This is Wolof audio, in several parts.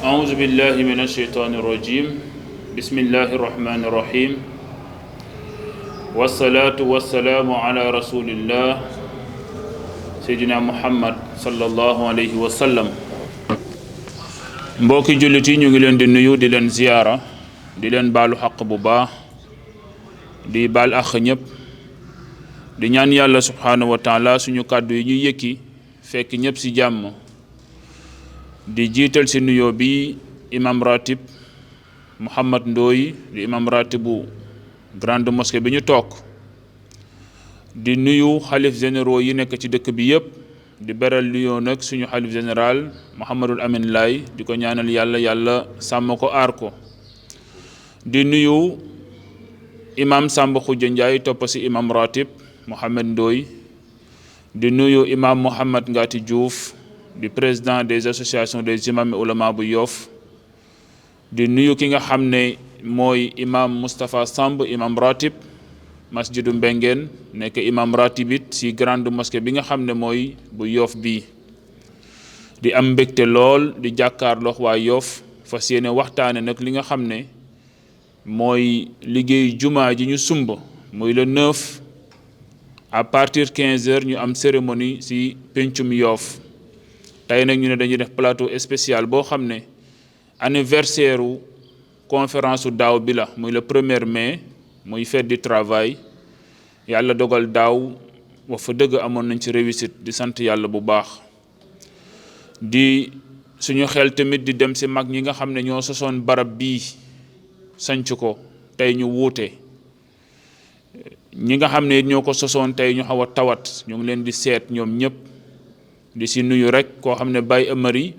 أعوذ بالله من الشيطان الرجيم بسم الله الرحمن الرحيم والصلاة والسلام على رسول الله سيدنا محمد صلى الله عليه وسلم mbokki jullit yi ñu ngi leen di nuyu di leen ziyaara di leen baalu xaq bu baax di baal àq ñëpp di ñaan yàlla subhanahu wa taala suñu kàddu yi ñuy yëkki fekk ñëpp ci jàmm di jiital ci nuyoo bi imam ratib Mouhamad Ndoye di imam ratibu grande mosquée bi ñu toog di nuyu xalif généraux yi nekk ci dëkk bi yëpp di beral nuyoo nag suñu xalif général Mouhamadul Amin Laay di ko ñaanal yàlla sàmm ko aar ko di nuyu imam Samba Khoudia Ndiaye topp ci imam ratib Mouhamad Ndoye di nuyu imam Mouhamad Ngati Diouf di président des associations des imams et oulémas bu Yoff di nuyu ki nga xam ne mooy imam Moustapha Samb imam ratib masjidu Mbengeen nekk imam ratib it ci grande mosquée bi nga xam ne mooy bu Yoff bi di am mbégte lool di jàkkaarloo waa Yoff fas yéene waxtaane nag li nga xam ne mooy liggéey jumaa ji ñu sumb muy le 9 à partir 15h ñu am cérémonie ci pencum Yoff tey nag ñu ne dañuy def plateau spécial boo xam ne anniversaire u conférence u daaw bi la muy le 1er mai muy fête du travail yàlla dogal daaw wax fa dëgg amoon nañ ci réussite di sant yàlla bu baax di suñu xel tamit di dem ci mag ñi nga xam ne ñoo sosoon barab bii sanc ko tey ñu wuute ñi nga xam ne ñoo ko sosoon tey ñu xaw a tawat ñu ngi leen di seet ñoom ñëpp di ci nuyu rek koo xam ne Baye Amari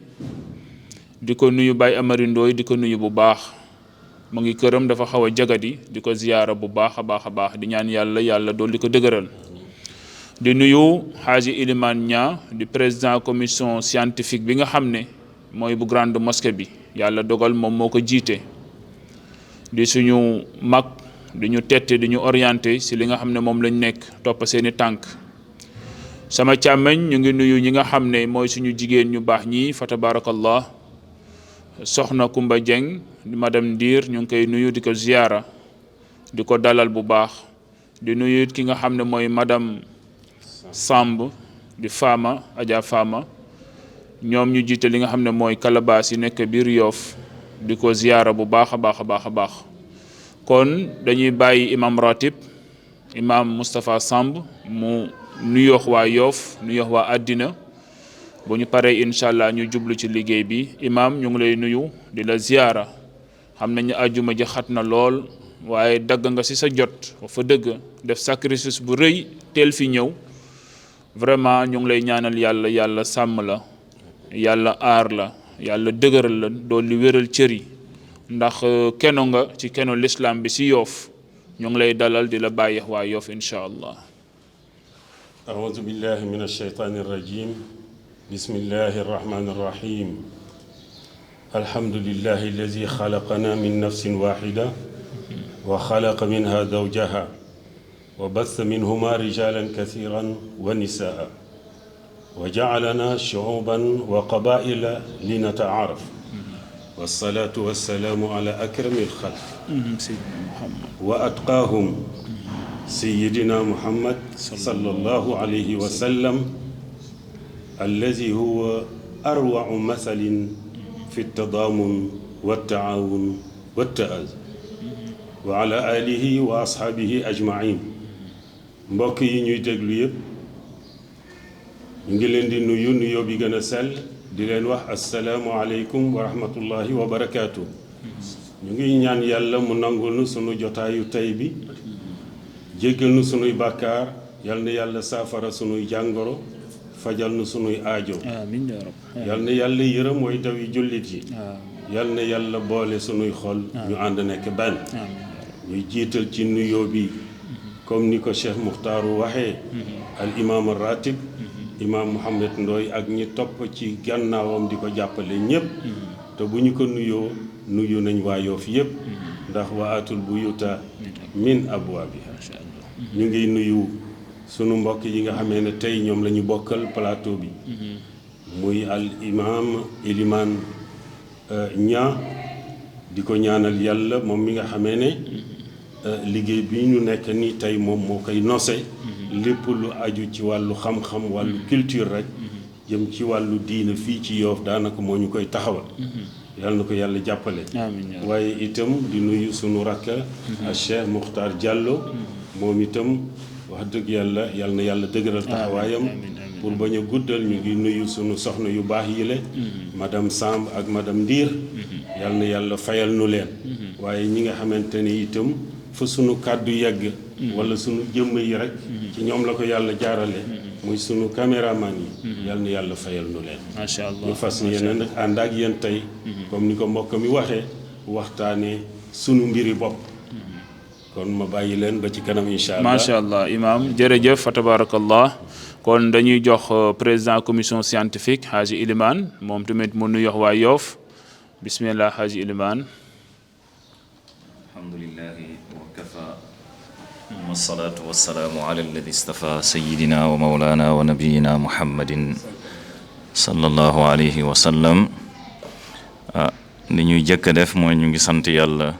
di ko nuyu Baye Amari Ndoye di ko nuyu bu baax mu ngi këram dafa xaw a jagadi di ko ziyaara bu baax a baax di ñaan yàlla dool di ko dëgëral di nuyu Haji Iliman Nia di président commission scientifique bi nga xam ne mooy bu grande mosquée bi yàlla dogal moom moo ko jiite di suñu mag di ñu tette di ñu orienté ci li nga xam ne moom lañ nekk topp seeni tànk sama càmmeñ ñu ngi nuyu ñi nga xam ne mooy suñu jigéen ñu baax ñi fa tabarakallah soxna Kumba Dieng di madame Ndiir ñu ngi koy nuyu di ko ziyaara di ko dalal bu baax di nuyu it ki nga xam ne mooy madame Samb di Fama Adja Fama ñoom ñu jiite li nga xam ne mooy kalabaas yi nekk biir Yoff di ko ziyaara bu baax a baax kon dañuy bàyyi imam ratib imam Moustapha Samb mu nuyoox waa Yoff nuyoox waa àddina bu ñu paree incha allah ñu jublu ci liggéey bi imam ñu ngi lay nuyu di la ziyaara xam nañu àjjuma ji xat na lool waaye dagg nga ci sa jot fa dëgg def sacrifice bu rëy teel fi ñëw vraiment ñu ngi lay ñaanal yàlla sàmm la yàlla aar la yàlla dëgëral la dool li wéral cër yi ndax keno nga ci keno l'islam bi ci Yoff ñu ngi lay dalal di la bàyyi waa Yoff incha allah. أعوذ بالله من الشيطان الرجيم بسم الله الرحمن الرحيم الحمد لله الذي خلقنا من نفس واحدة وخلق منها زوجها وبث منهما رجالا كثيرا ونساء وجعلنا شعوبا وقبائل لنتعارف والصلاة والسلام على أكرم الخلق وأتقاهم سيدنا محمد صلى الله عليه وسلم الذي هو أروع مثل في التضامن والتعاون والتآزر وعلى آله وأصحابه أجمعين mbokk yi ñuy déglu yépp ñu ngi leen di nuyu nuyoo bi gën a sell di leen wax assalaamu aleykum wa rahmatullahi wa barakaatu. ñu ngi ñaan yàlla mu nangul nu sunu jotaayu tey bi jéggal nu sunuy bàkkaar yal na yàlla saafara sunuy jàngoro fajal nu sunuy aajo amiin yaa rab yal na yàlla yërëm mooy dawi jullit yi yal na yàlla boole sunuy xol ñu ànd nekk benn ñuy jiital ci nuyoo bi comme ni ko Cheikh Muxtaaru waxee al imam ratib imam Mouhamed Ndoye ak ñi topp ci gannaawam di ko jàppale ñépp te bu ñu ko nuyoo nuyu nañ waa Yoff yépp ndax wa atul buyuta min abwaabiha ñu ngi nuyu sunu mbokk yi nga xamee ne tey ñoom la ñu bokkal plateau bi muy al imam Iliman ña di ko ñaanal yàlla moom mi nga xamee ne liggéey bi ñu nekk nii tey moom moo koy nose lépp lu aju ci wàllu xam-xam wàllu culture rek jëm ci wàllu diina fii ci Yoff daanaka moo ñu koy taxawal yàlla na ko yàlla jàppale waaye itam di nuyu sunu rakka a Cheikh Mokhtar Diallo moom itam wax dëgg yàlla yàlla na yàlla dëgëral taxawaayam pour bañ a guddal ñu ngi nuyu sunu soxna yu baax yile madame Samb ak madame Ndiir yàlla na yàlla fayal nu leen waaye ñi nga xamante ni itam fa sunu kàddu yegg wala sunu jëmm yi rek ci ñoom la ko yàlla jaarale muy sunu caméraman yi yàlla na yàlla fayal nu leen macha allah ñu fas yéene nag ànd ak yéen tey comme ni ko mbokk mi waxee waxtaanee sunu mbiri bopp kon ma bàyyi leen ba ci kanam incha allah macha allah imam jërëjëf fa tabarakallah kon dañuy jox président commission scientifique Haji Iliman moom tamit mu nuyu waa Yoff bismillah Haji Iliman alhamdulillahi wa kafa wassalatu wassalamu ala alladi istafa sayyidina wa mawlana wa nabiyina muhammadin sallallahu alayhi wa sallam li ñuy jëkk a def mooy ñu ngi sant yàlla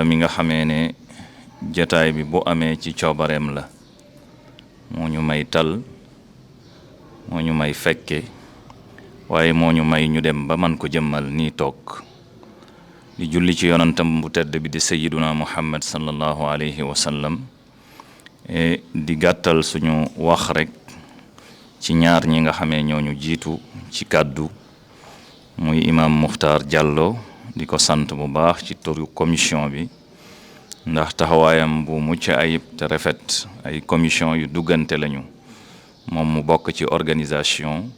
mi nga xamee ne jataay bi bu amee ci coobareem la moo ñu may tal moo ñu may fekke waaye moo ñu may ñu dem ba man ko jëmmal nii toog di julli ci yonantam bu tedd bi di sayyiduna muhammad sallallahu alayhi wa sallam di gàttal suñu wax rek ci ñaar ñi nga xamee ñoo ñu jiitu ci kàddu muy imam Mokhtar Diallo di ko sant bu baax ci turu commission bi ndax taxawaayam bu mucc ayib te rafet ay commission yu duggante lañu moom mu bokk ci organisation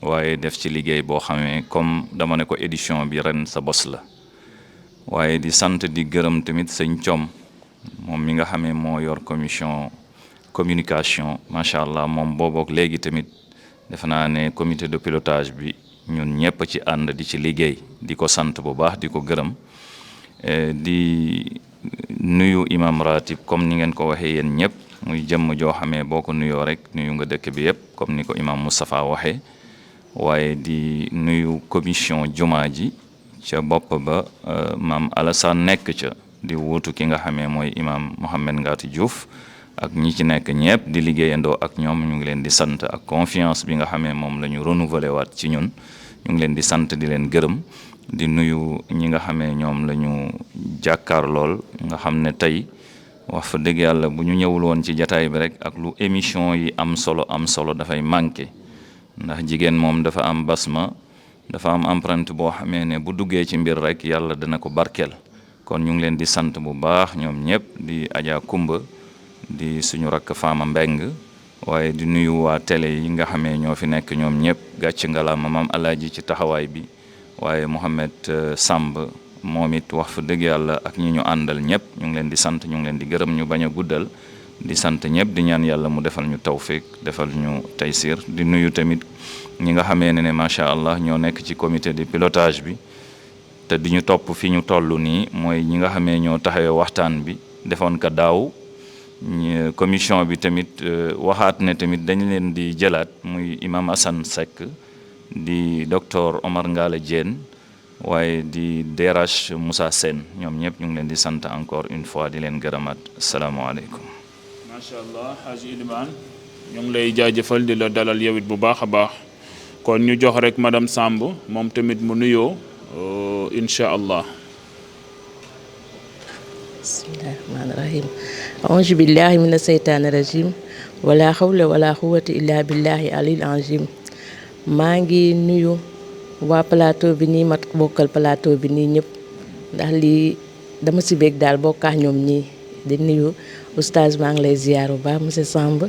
waaye def ci liggéey boo xamee comme dama ne ko édition bi ren sa bos la waaye di sant di gërëm tamit sëñ Com moom mi nga xamee moo yor commission communication macha allah moom boobook léegi tamit defe naa ne comité de pilotage bi ñun ñëpp ci ànd di ci liggéey di ko sant bu baax di ko gërëm di nuyu imam ratib comme ni ngeen ko waxee yéen ñëpp muy jëmm joo xamee boo ko nuyoo rek nuyu nga dëkk bi yëpp comme ni ko imam Moustapha waxee waaye di nuyu commission jumaa ji ca bopp ba maam Alassane nekk ca di wuutu ki nga xamee mooy imam Mohamed Ngati Diouf ak ñi ci nekk ñëpp di liggéeyandoo ak ñoom ñu ngi leen di sant ak confiance bi nga xamee moom la ñu renouveler waat ci ñun ñu ngi leen di sant di leen gërëm di nuyu ñi nga xamee ñoom la ñu jàkkaar lool nga xam ne tey wax fa dëgg yàlla bu ñu ñëwul woon ci jataay bi rek ak lu émission yi am solo dafay manqué ndax jigéen moom dafa am basma dafa am empreinte boo xamee ne bu duggee ci mbir rek yàlla dana ko barkeel kon ñu ngi leen di sant bu baax ñoom ñëpp di Adja Kumba di suñu rakk Fama Mbeng waaye di nuyu waa télé yi nga xamee ñoo fi nekk ñoom ñëpp gàcc ngalaama maam alaaji ci taxawaay bi waaye Mohamed Samb moom it wax fa dëgg yàlla ak ñi ñu àndal ñëpp ñu ngi leen di sant ñu ngi leen di gërëm ñu bañ a guddal di sant ñëpp di ñaan yàlla mu defal ñu tawfiq defal ñu taysir di nuyu tamit ñi nga xamee ne macha allah ñoo nekk ci comité de pilotage bi te di ñu topp fi ñu toll nii mooy ñi nga xamee ñoo taxawee waxtaan bi defoon ka daaw commission bi tamit waxaat ne tamit dañ leen di jëlaat muy imam Assane Seck di docteur Omar Ngale Diène waaye di DRH Moussa Sène ñoom ñëpp ñu ngi leen di sant encore une fois di leen gërëmaat asalaamaaleykum. macha allah Haji Iliman ñu ngi lay jaajëfal di la dalal yow it bu baax a baax kon ñu jox rek madame Samb moom tamit mu nuyoo incha allah. bismillahi rahmaani rahim auzu billahi mina seytaani rajim wala xawla wala quwwata illa billahi alil azim maa ngi nuyu waa plateau bi nii mat bokkal plateau bi nii ñëpp ndax lii dama si beeg daal bokkaax ñoom ñii di nuyu oustaz maa ngi lay ziar bu baax monsieur Samb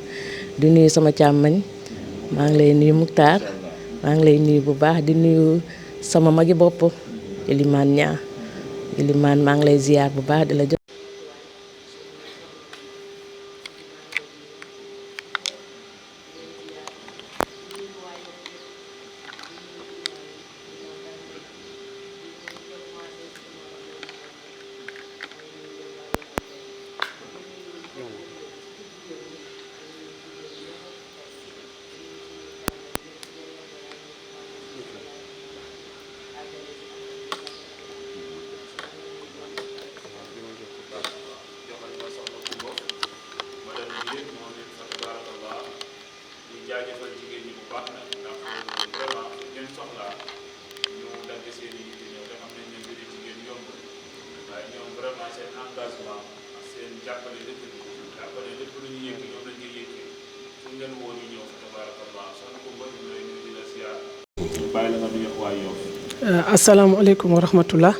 di nuyu sama càmmañ maa ngi lay nuyu Muxtaar maa ngi lay nuyu bu baax di nuyu sama magi bopp Elimane Niang Elimane maa ngi lay ziar bu baax di la jox Yoff. asalaamaaleykum wa rahmatullah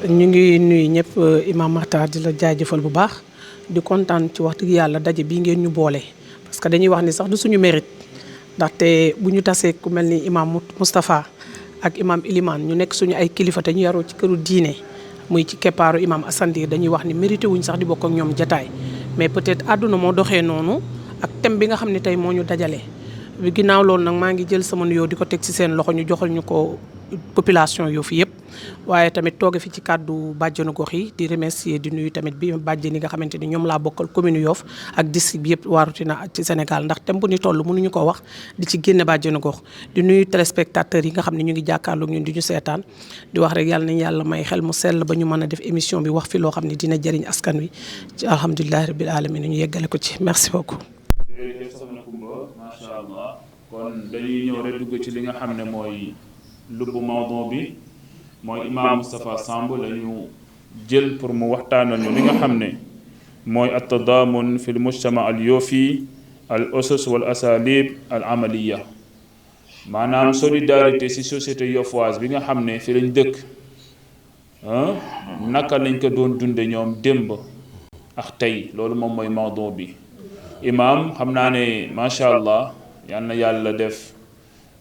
ñu ngi nuyu ñëpp Imam Makhtar di la jaajëfal bu baax di kontaan ci wax dëgg yàlla daje bii ngeen ñu boole parce que dañuy wax ni sax du suñu mérite ndaxte bu ñu tasee ku mel ni Imam Moustapha ak Imam Ilimane ñu nekk suñu ay kilifa te ñu yaroo ci këru diine muy ci keppaaru Imam Assane Dir dañuy wax ni mérité wuñ sax di bokk ak ñoom jataay mais peut-être àdduna moo doxee noonu ak thème bi nga xam ne tey moo ñu dajale bi ginnaaw loolu nag maa ngi jël sama nuyoo di ko teg ci seen loxo ñu joxal ñu ko population Yoff yëpp waaye tamit tooge fi ci kàddu bàjjenu gox yi di remercier di nuyu tamit bi bàjjen yi nga xamante ni ñoom laa bokkal commune Yoff ak district bi yëpp waarutina ci Sénégal ndax thème bu ñu toll mënuñu ko wax di ci génne bàjjenu gox di nuyu téléspectateurs yi nga xam ne ñu ngi jàkkaarloog ñun di ñu seetaan di wax rek yàlla nañ yàlla may xel mu sell ba ñu mën a def émission bi wax fi loo xam ne dina jëriñ askan wi ci alhamdulilahi rabbil alamin ñu yeggale ko ci merci beaucoup. jërëjëf soxna Kumba macha allah kon dañuy ñëw rek dugg ci li nga xam ne mooy lubbu mawdu bi mooy Imam Moustapha Samb la ñu jël pour mu waxtaanal ñu li nga xam ne mooy at-tadaamun fi l-mujtama al-yoffi al-usus wal asalib al amaliya maanaam solidarité ci société yoffoise bi nga xam ne fi lañ dëkk naka lañ ko doon dunde ñoom démb ak tey loolu moom mooy mawdu bi Imam xam naa ne macha allah yal na yàlla def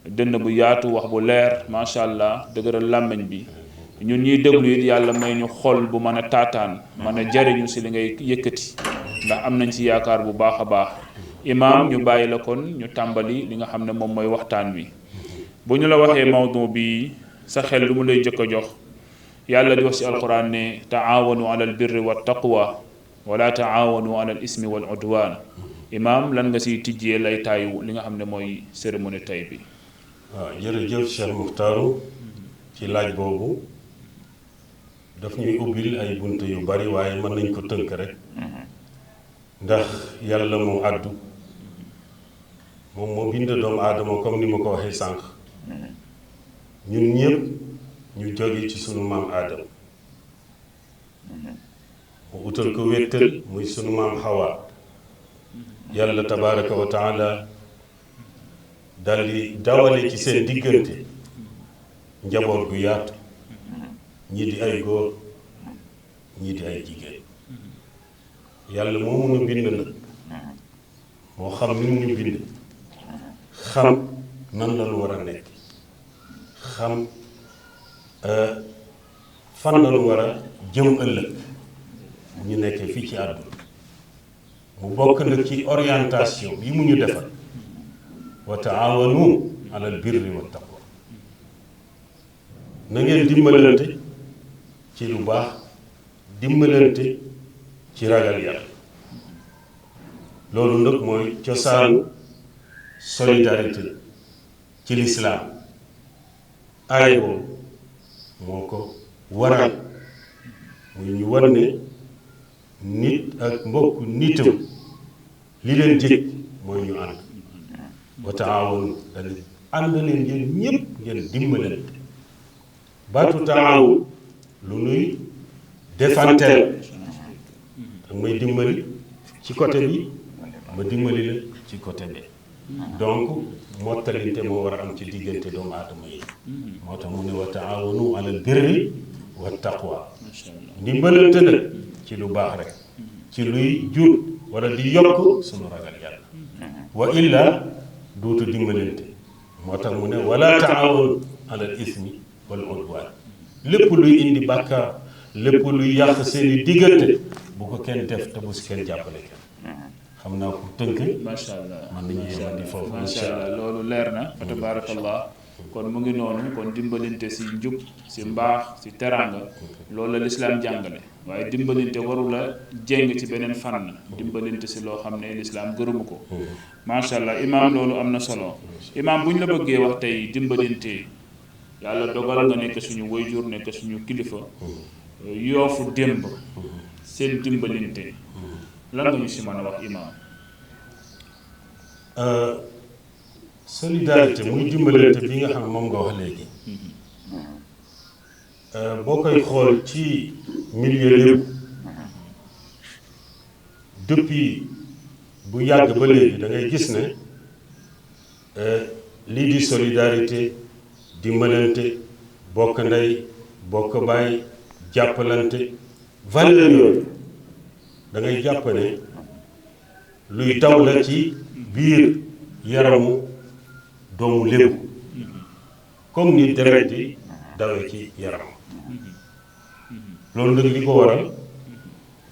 dënn bu yaatu wax bu leer macha allah dëgëral làmmiñ bi ñun ñuy déglu it yàlla may ñu xol bu mën a taataan mën a jariñu si li ngay yëkkati ndax am nañ ci yaakaar bu baax a baax Imam ñu bàyyi la kon ñu tàmbali li nga xam ne moom mooy waxtaan wi bu ñu la waxee mawdu bi sa xel lu mu lay jëkk a jox yàlla di wax ci alquran ne taawanu ala al birri wa taqwa wala taawanu ala al ismi wal udwan Imam lan nga siy tijjee lay taayu li nga xam ne mooy cérémonie tay bi. waaw jërëjëf Cheikh Muxtaaru ci laaj boobu daf ñuy ubbil ay bunt yu bari waaye mën nañ ko tënk rek ndax yàlla moo àddu moom moo bind doomu aadama comme ni ma ko waxee sànq ñun ñëpp ñu jóge ci sunu maam aadama mu utal ko wéttal muy sunu maam Hawa yàlla tabaaraka wa taala daldi dawale ci seen diggante njaboot gu yaatu ñii di ay góor ñii di ay jigéen yàlla moo mun a bind nag moo xam ni mu ñu bind xam nan la lu war a nekk xam fan la lu war a jëm ëllëg ñu nekkee fii ci àdduna mu bokk nag ci orientation yi mu ñu defal wa taawanu alal birri wa taqwa na ngeen dimbalante ci lu baax dimbalante ci ragal yàlla loolu nag mooy cosaanu solidarité ci lislaam aaya boobu moo ko waral muy ñu war ne nit ak mbokk nitam li leen jëkk mooy ñu ànd wa taawanu dañu ànd leen ngeen ñëpp ngeen dimbalante baatu taawun lu nuy defanteel ak may dimbali ci côté bi ma dimbali la ci côté bi donc mottalinte moo war a am ci diggante doomu aadama yi moo tax mu ne wa taawanu alal birri wa taqwa dimbalante nag ci lu baax rek ci luy jur wala di yokk sunu ragal yàlla wa illa duutu dimbalante moo tax mu ne wala taawanu alal ismi wal udwan lépp luy indi bàkkaar lépp luy yàq seeni diggante bu ko kenn def te bu si kenn jàppale kenn xam naa ko tënk macha allah man nañu yemandi foofu macha allah loolu leer na fa tabaarakallah kon mu ngi noonu kon dimbalante si njub si mbaax si teranga loolu la lislaam jàngale waaye dimbalante warula jéng ci beneen fànn dimbalante si loo xam ne lislaam gërëmu ko macha allah Imam loolu am na solo Imam bu ñu la bëggee wax tey dimbalante yàlla dogal nga nekk suñu wayjur nekk suñu kilifa Yoofu démb seen dimbalante lan nga ñu si mën a wax Imam. solidarité muy dimbalante bi nga xam ne moom nga wax léegi boo koy xool ci milieu lépp depuis bu yàgg ba léegi da ngay gis ne lii di solidarité dimbalante bokk ndey bokk baay jàppalante valeur yooyu da ngay jàpp ne luy daw la ci biir yaramu doomu lébu comme ni deret di dawee ci yaram loolu nag li ko waral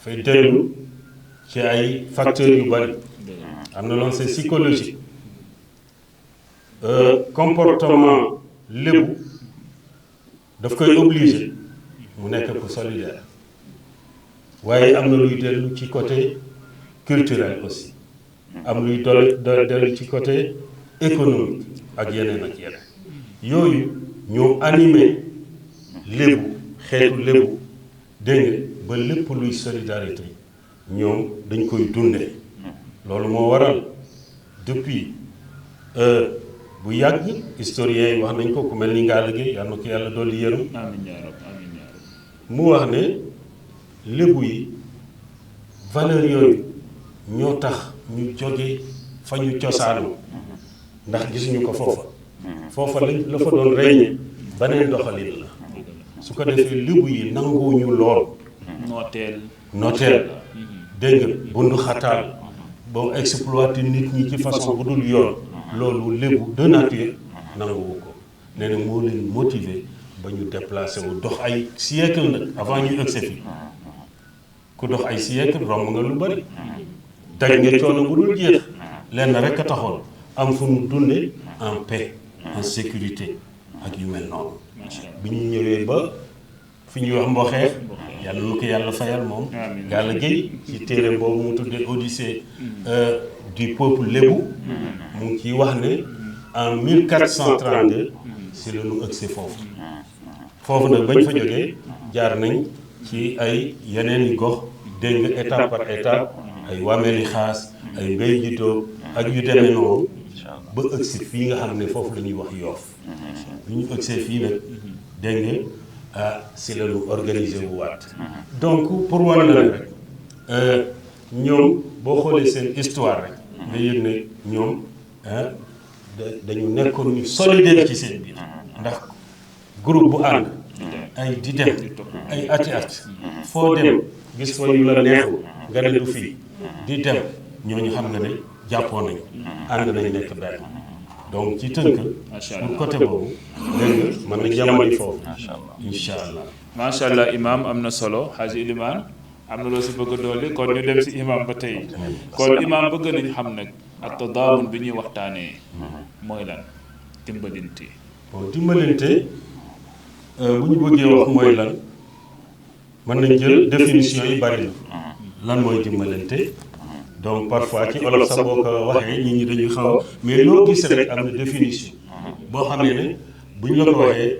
fay dellu ci ay facteurs yu bari am na loon c'est psychologique comportement lébu daf koy obligé mu nekk ku solidaire waaye am na luy dellu ci côté culturel aussi am luy dellu ci côté économique ak yeneen yooyu ñoo animé lébu xeetu lébu dégg nga ba lépp luy solidarité ñoom dañ koy dundee loolu moo waral depuis bu yàgg historiens yi wax nañ ko ku mel ni ngaa liggéey yal na ko yàlla dolli yërëm mu wax ne lébu yi valeur yooyu ñoo tax ñu jóge fa ñu cosaanoo ndax gisuñu ko foofa la fa doon régné beneen doxalin la su ko defee lébu yi nanguwuñu lool nooteel dégg nga bundu xataal boo exploité nit ñi ci façon bu dul yoon loolu lébu de nature nanguwu ko nee na moo leen motiver ba ñu déplacé wu dox ay siècle nag avant ñu ëgse fi ku dox ay siècle romb nga lu bari daj nga coono bu dul jeex lenn rek a taxoon am fu mu dunde en paix en sécurité ak yu mel noonu bi ñu ñëwee ba fi ñuy wax mboxeef yàlla nu ko yàlla fayal moom Galla Gueye ci téere boobu mu tuddee Odyssée du peuple lébu mu ngi ciy wax ne en 1432 si la ñu ëgsi foofu nag bañ fa jógee jaar nañ ci ay yeneen i gox dégg nga étape par étape ay Wameeli Xaas ay Mbey Jitoo ak yu demee noonu ba ëgsi fii nga xam ne foofu la ñuy wax Yoof bi ñu ëgsee fii nag dégg nga si la ñu organiser wu waat donc pour wane la rek ñoom boo xoolee seen histoire rek nga yëg ne ñoom dañu nekkoon ñu solidaire ci seen biir ndax groupe bu ànd ay di dem ay ati at foo dem gis fa yu la neexu nga ne du fii di dem ñooñu xam nga ne jàppoo nañu ànd nañ nekk benn donc ci tënk pour côté boobu dégg nga mën na jamani foofu incha allah macha allah imam am na solo Haji Iliman am na loo si bëgg a dolli kon ñu dem si imam ba tey kon imam bëgg nañu xam nag ak tadaamun bi ñuy waxtaanee mooy lan dimbalante bon dimbalante bu ñu bëggee wax mooy lan mën nañ jël définition yi bari na lan mooy dimbalante donc parfois ci olof sax boo ko waxee nit ñi dañuy xaw mais loo gis rek am na définition boo xamee ne bu ñu la ko waxee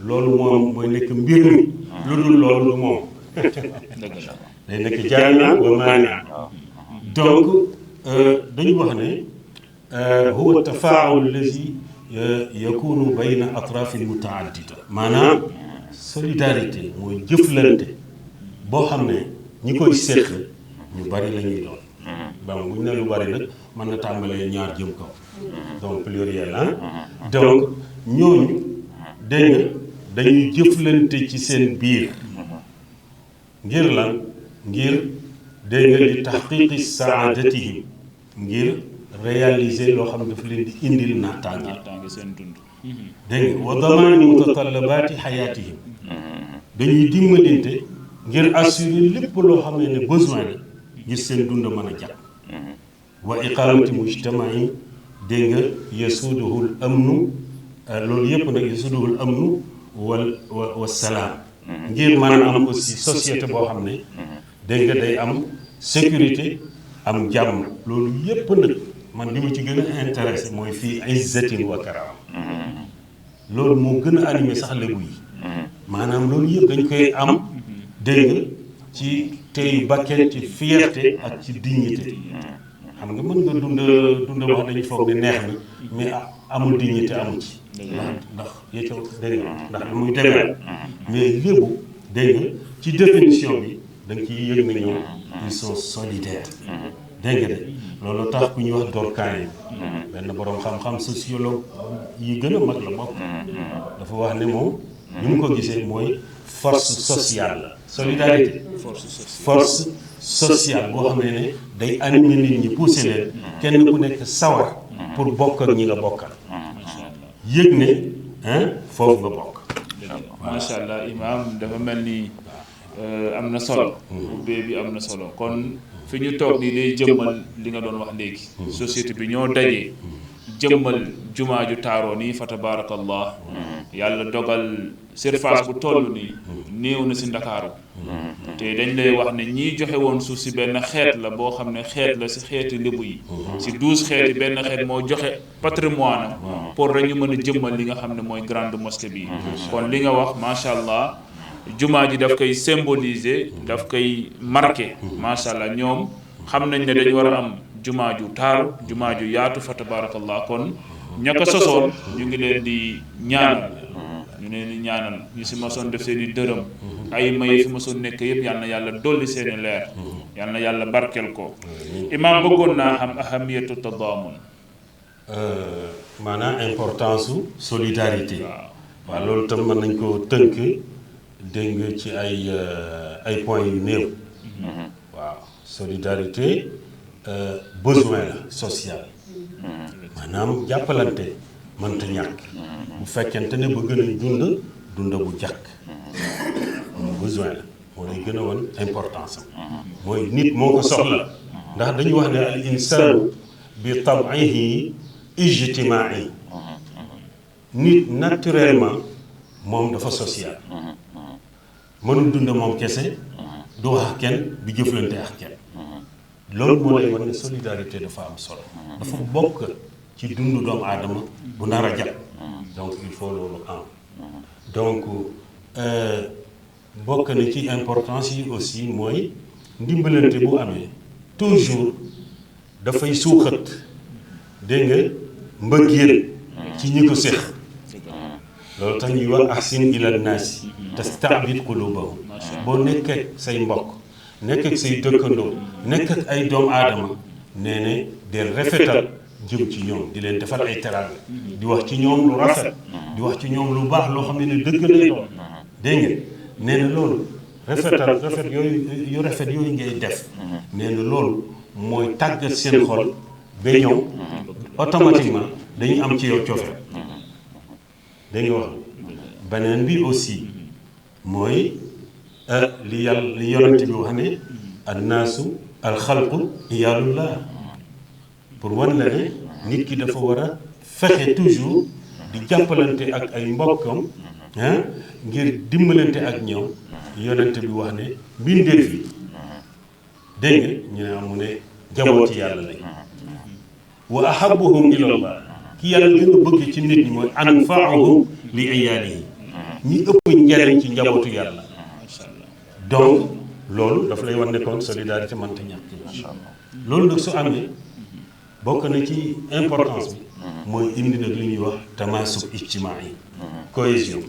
loolu moom mooy nekk mbir mi lu dul loolu moom day nekk jaami'a wa maani'a donc dañu wax ne huwa tafaa'ul lazi yakunu bayna atrafin mutaaddida maanaam solidarité mooy jëflante boo xam ne ñi koy séq ñu bari la ñuy doon bon bu ñu ne lu bari nag mën na tàmbalee ñaar jëm kaw donc pluriel donc ñooñu dégg nga dañuy jëflante ci seen biir ngir lan ngir dégg nga li taxqiqi saadatihim ngir réaliser loo xam ne dafa leen di indil naataange seen dund dégg nga wa damaani mutatallabaati xayaatihim dañuy dimbalante ngir assurer lépp loo xam ne besoin la ngir seen dund mën a jàpp wa iqaamati mujtamain dégg nga yasuuduhul amnu loolu yëpp nag yasuuduhul amnu wa salaam ngir mën a am aussi société boo xam ne dégg nga day am sécurité am jàmm loolu yëpp nag man li ma ci gën a intéressé mooy fii izzatin wa karaama loolu moo gën a animé sax lébu yi maanaam loolu yëpp dañ koy am dégg nga ci teyu bakken ci fierté ak ci dignité xam nga mën nga dund wax dañu foog ne neex na mais amul dignité amu ci ndax yecca dégg nga ndax lu muy demee mais lébu dégg nga ci définition bi da nga ciy yëg na ñoom ils sont solidaires dégg nga de loolu tax ku ñuy wax Durkheim benn boroom xam-xam sociologue yi gën a mag la bokk dafa wax ne moom ni mu ko gisee mooy force sociale la solidarité force sociale boo xam ne day animer nit ñi pousser leen kenn ku nekk sawar pour bokk ak ñi nga bokkal yëg ne foofu nga bokk. macha allah imaam dafa mel ni am na solo. ubbee bi am na solo kon fi ñu toog nii day jëmmal li nga doon wax léegi. société bi ñoo dajee jëmmal jumaa ju taaroo nii fa tabaarakallah yàlla dogal surface bu toll nii néew na si Ndakaaru te dañ lay wax ne ñii joxe woon suuf si benn xeet la boo xam ne xeet la si xeeti lébu yi si 12 xeeti benn xeet moo joxe patrimoine am pour dañu mën a jëmmal li nga xam ne mooy grande mosquée bi kon li nga wax macha allah jumaa ji daf koy symboliser daf koy marqué macha allah ñoom xam nañ ne dañu war a am jumaa ju taaru jumaa ju yaatu fa tabarakallah kon ña ko sosoon ñu ngi leen di ñaanal ñu si masoon def seen i dërëm ay maye fi masoon nekk yëpp yal na yàlla dolli seen i leer yal na yàlla barkel ko imaam bëggoon naa xam ahamiyatu tadaamun maanaam importance su solidarité waaw loolu tam mën nañ ko tënk dégg nga ci ay points yu néew waaw solidarité besoin la social maanaam jàppalante mënta ñàkk bu fekkente ne bëgg nañ dund bu jàkk besoin la moo lay gën a woon importance am mooy nit moo ko soxla ndax dañu wax ne al insaanu bi tabihi ijtimaai nit naturellement moom dafa social mënul dund moom kese du wax ak kenn du jëflante ak kenn loolu moo lay wan ne solidarité dafa am solo dafa bokk ci dundu doomu aadama bu nar a jàpp donc il faut loolu am donc bokk na ci importance yi aussi mooy ndimbalante bu amee toujours dafay suuxat dégg nga mbëggeel ci ñi ko séq loolu tax ñuy wax ahsin ila naasi tastaabit qulubahum boo nekk ak say mbokk nekk ak say dëkkandoo nekk ak ay doomu aadama nee ne del rafetal jëm ci ñoom di leen defal ay teraanga di wax ci ñoom lu rafet di wax ci ñoom lu baax loo xam ne dëgg lay doon dégg nga nee na loolu rafet yooyu ngay def nee na loolu mooy tàggat seen xol ba ñëw automatiquement dañuy am ci yow cofeel dégg nga wax beneen bi aussi mooy li yonent bi wax ne annaasu alxalqu iyaalullah pour wan la ne nit ki dafa war a fexe toujours di jàppalante ak ay mbokkam ngir dimbalante ak ñoom yonent bi wax ne mbindeef yi dégg nga ñu ne amu ne jabooti yàlla lañ wa ahabuhum ilallah ki yàlla gën a bëgg ci nit ñi mooy anfaahum li iyaalihi ñi ëpp njariñ ci njabootu yàlla donc loolu daf lay wan ne kon solidarité mënta ñàkk loolu nag su amee bokk na ci importance bi mooy indi nag li ñuy wax tamaasuk ijtimaai cohésion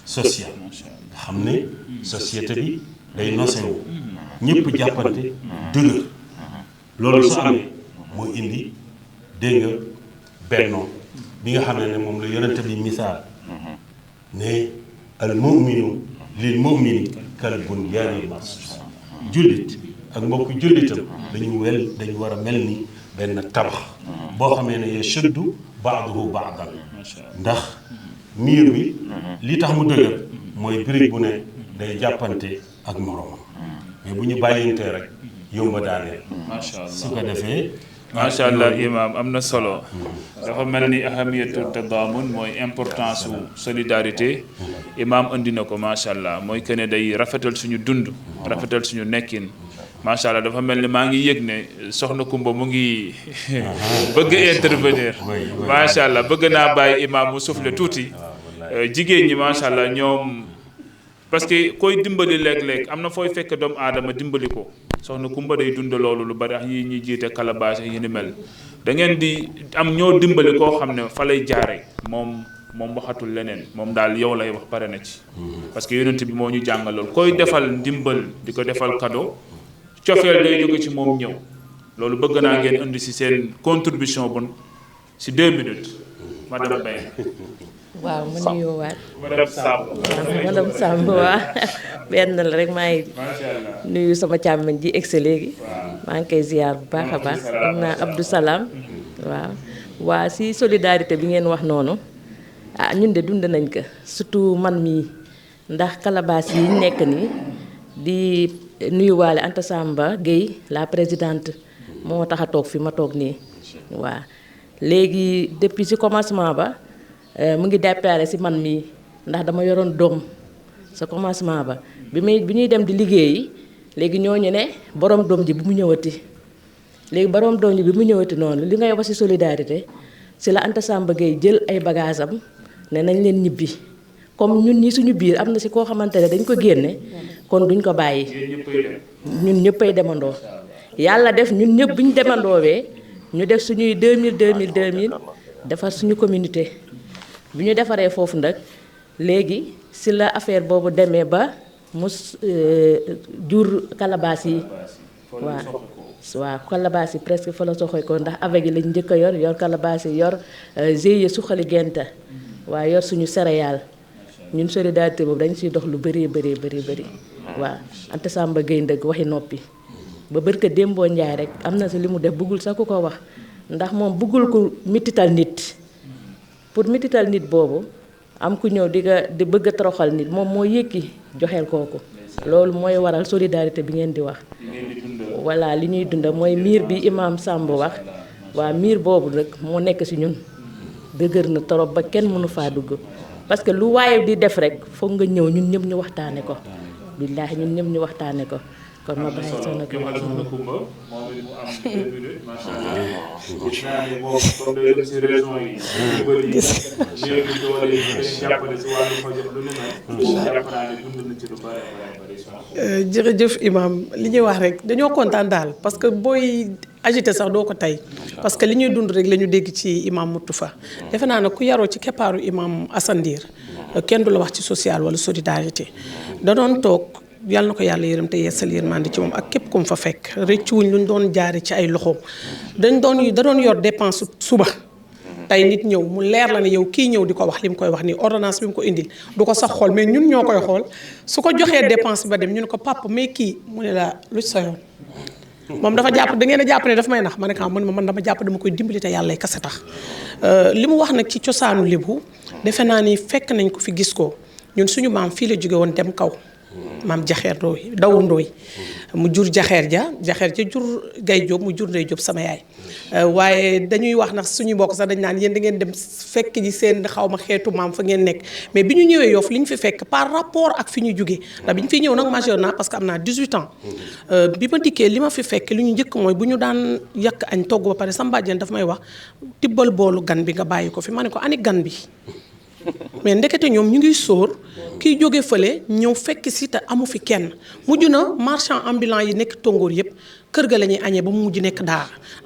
sociale nga xam ne société bi day nosewu ñëpp jàppante dëgër loolu su amee mooy indi dégg nga bennoo bi nga xam ne moom la yonente bi misaal ne al muminu lil mumini kal bunyaanil marsuus jullit ak mbokk jullitam dañu war a mel ni benn tabax boo xamee ne yashuddu ba'duhu ba'dan ndax miir bi li tax mu dëgër mooy brique bu ne day jàppante ak moroomam mais bu ñu bàyyintee rek yomba daaneel su ko defee macha allah imaam am na solo dafa mel ni ahamiyatu tadaamun mooy importance su solidarité imaam indi na ko macha allah mooy que ne day rafetal suñu dund rafetal suñu nekkin macha allah dafa mel ni maa ngi yëg ne soxna Kumba mu ngi bëgg intervenir macha allah bëgg naa bàyyi imaam mu souffle tuuti jigéen ñi macha allah ñoom parce que koy dimbali léeg-léeg am na fooy fekk doomu aadama dimbali ko soxna Kumba day dund loolu lu bari ak yi ñuy jiite calebasse yi ni mel da ngeen di am ñoo dimbali koo xam ne fa lay jaare moom waxatul leneen moom daal yow lay wax pare na ci parce que yonent bi moo ñu jàngal loolu koy defal ndimbal di ko defal cadeau cofeel day jóge ci moom ñëw loolu bëgg naa ngeen indi si seen contribution bu si 2 minutes madame Mbaye. waaw ma nuyoowaat. madame Samb. madame Samb waa benn la rek maa ngi macha allah. nuyu sama càmmiñ ji egsi léegi. maa ngi koy ziar bu baax a baax. am naa Abdou Salam. waaw waa si solidarité bi ngeen wax noonu ñun de dund nañ ko surtout man mii ndax calebasse yi ñu nekk nii di nuyuwaale Anta Samba Gueye la présidente moo tax a toog fi ma toog nii waaw léegi depuis si commencement ba mu ngi déparé si man mii ndax dama yoroon doom sa commencement ba bi ñuy dem di liggéeyi léegi ñooñu ne borom doom ji bu mu ñëwati léegi borom doom ji bi mu ñëwati noonu li ngay wax si solidarité si la Anta Samba Gueye jël ay bagages am ne nañ leen ñibbi comme ñun ñi suñu biir am na si koo xamante ne dañ ko génne kon duñ ko bàyyi ñun ñëppay demandoo yàlla def ñun ñëpp bu ñu demandoowee ñu def suñuy 2000 defar suñu communauté bi ñu defaree foofu nag léegi si la affaire boobu demee ba mu jur calebasse yi waaw calebasse yi presque fa la soxoy ko ndax avec yi lañ njëkk a yor calebasse yi yor GIE suqali genta waaw yor suñu céréale ñun solidarité boobu dañ siy dox lu bëree waaw Anta Samba Gueye ndëgg waxi noppi ba bërka démboo njaay rek am na si li mu def bëggul sax ku ko wax ndax moom bëggul ku mitital nit pour mitital nit boobu am ku ñëw di bëgg a toroxal nit moom moo yëkki joxeel kooku loolu mooy waral solidarité bi ngeen di wax voilà li ñuy dunda mooy miir bi imam Samb wax waa miir boobu nag moo nekk si ñun dëgër na torop ba kenn mënu faa dugg parce que lu waaye di def rek foog nga ñëw ñun ñëpp ñu waxtaane ko billaahi ñun ñëpp ñu waxtaane ko kon ma bàyyi soxna ko jërëjëf imam li ñuy wax rek dañoo kontaan daal parce que booy agité sax doo ko tey parce que li ñuy dund rek la ñu dégg ci imam Moustapha defe naa ne ku yaroo ci keppaaru imam Assane Ndir kenn du la wax ci social wala solidarité da doon toog yàlla na ko yàlla yërëm te yeesal yërmande ci moom ak képp ku mu fa fekk rëccuwuñ luñ doon jaare ci ay loxoom da doon yor dépense suba tey nit ñëw mu leer la ne yow kii ñëw di ko wax li mu koy wax nii ordonnance bi mu ko indil du ko sax xool mais ñun ñoo koy xool su ko joxee dépense ba dem ñu ne ko papa mais kii mu ne la lu sa yoon moom dafa jàpp da ngeen a jàpp ne daf may nax ma ne ko man dama jàpp dama koy dimbali te yàlla kase tax li mu wax nag ci cosaanu Lébu defe naa ni fekk nañ ko fi gis ko ñun suñu maam fii la jóge woon dem kaw maam jaxeer ndooy daw ndooy mu jur jaxeer ja jur gay jóob mu jur ndey jóob sama yaay waaye dañuy wax nag suñu mbokk sax dañ naan yéen da ngeen dem fekk ji seen xaw ma xeetu maam fa ngeen nekk mais bi ñu ñëwee Yoff li ñu fi fekk par rapport ak fi ñu jógee ndax bi ñu fi ñëw nag majeur naa parce que am naa 18 ans bi ma dikkee li ma fi fekk li ñu njëkk mooy bu ñu daan yàq añ togg ba pare sama bàjjen daf may wax tibbal boolu gan bi nga bàyyi ko fi ma ne ko ani gan bi mais ndekete ñoom ñu ngi sóor kiy jóge fële ñëw fekk si te amu fi kenn mujj na marchand ambulant yi nekk tongoor yëpp kër ga la ñuy añee ba mu mujj nekk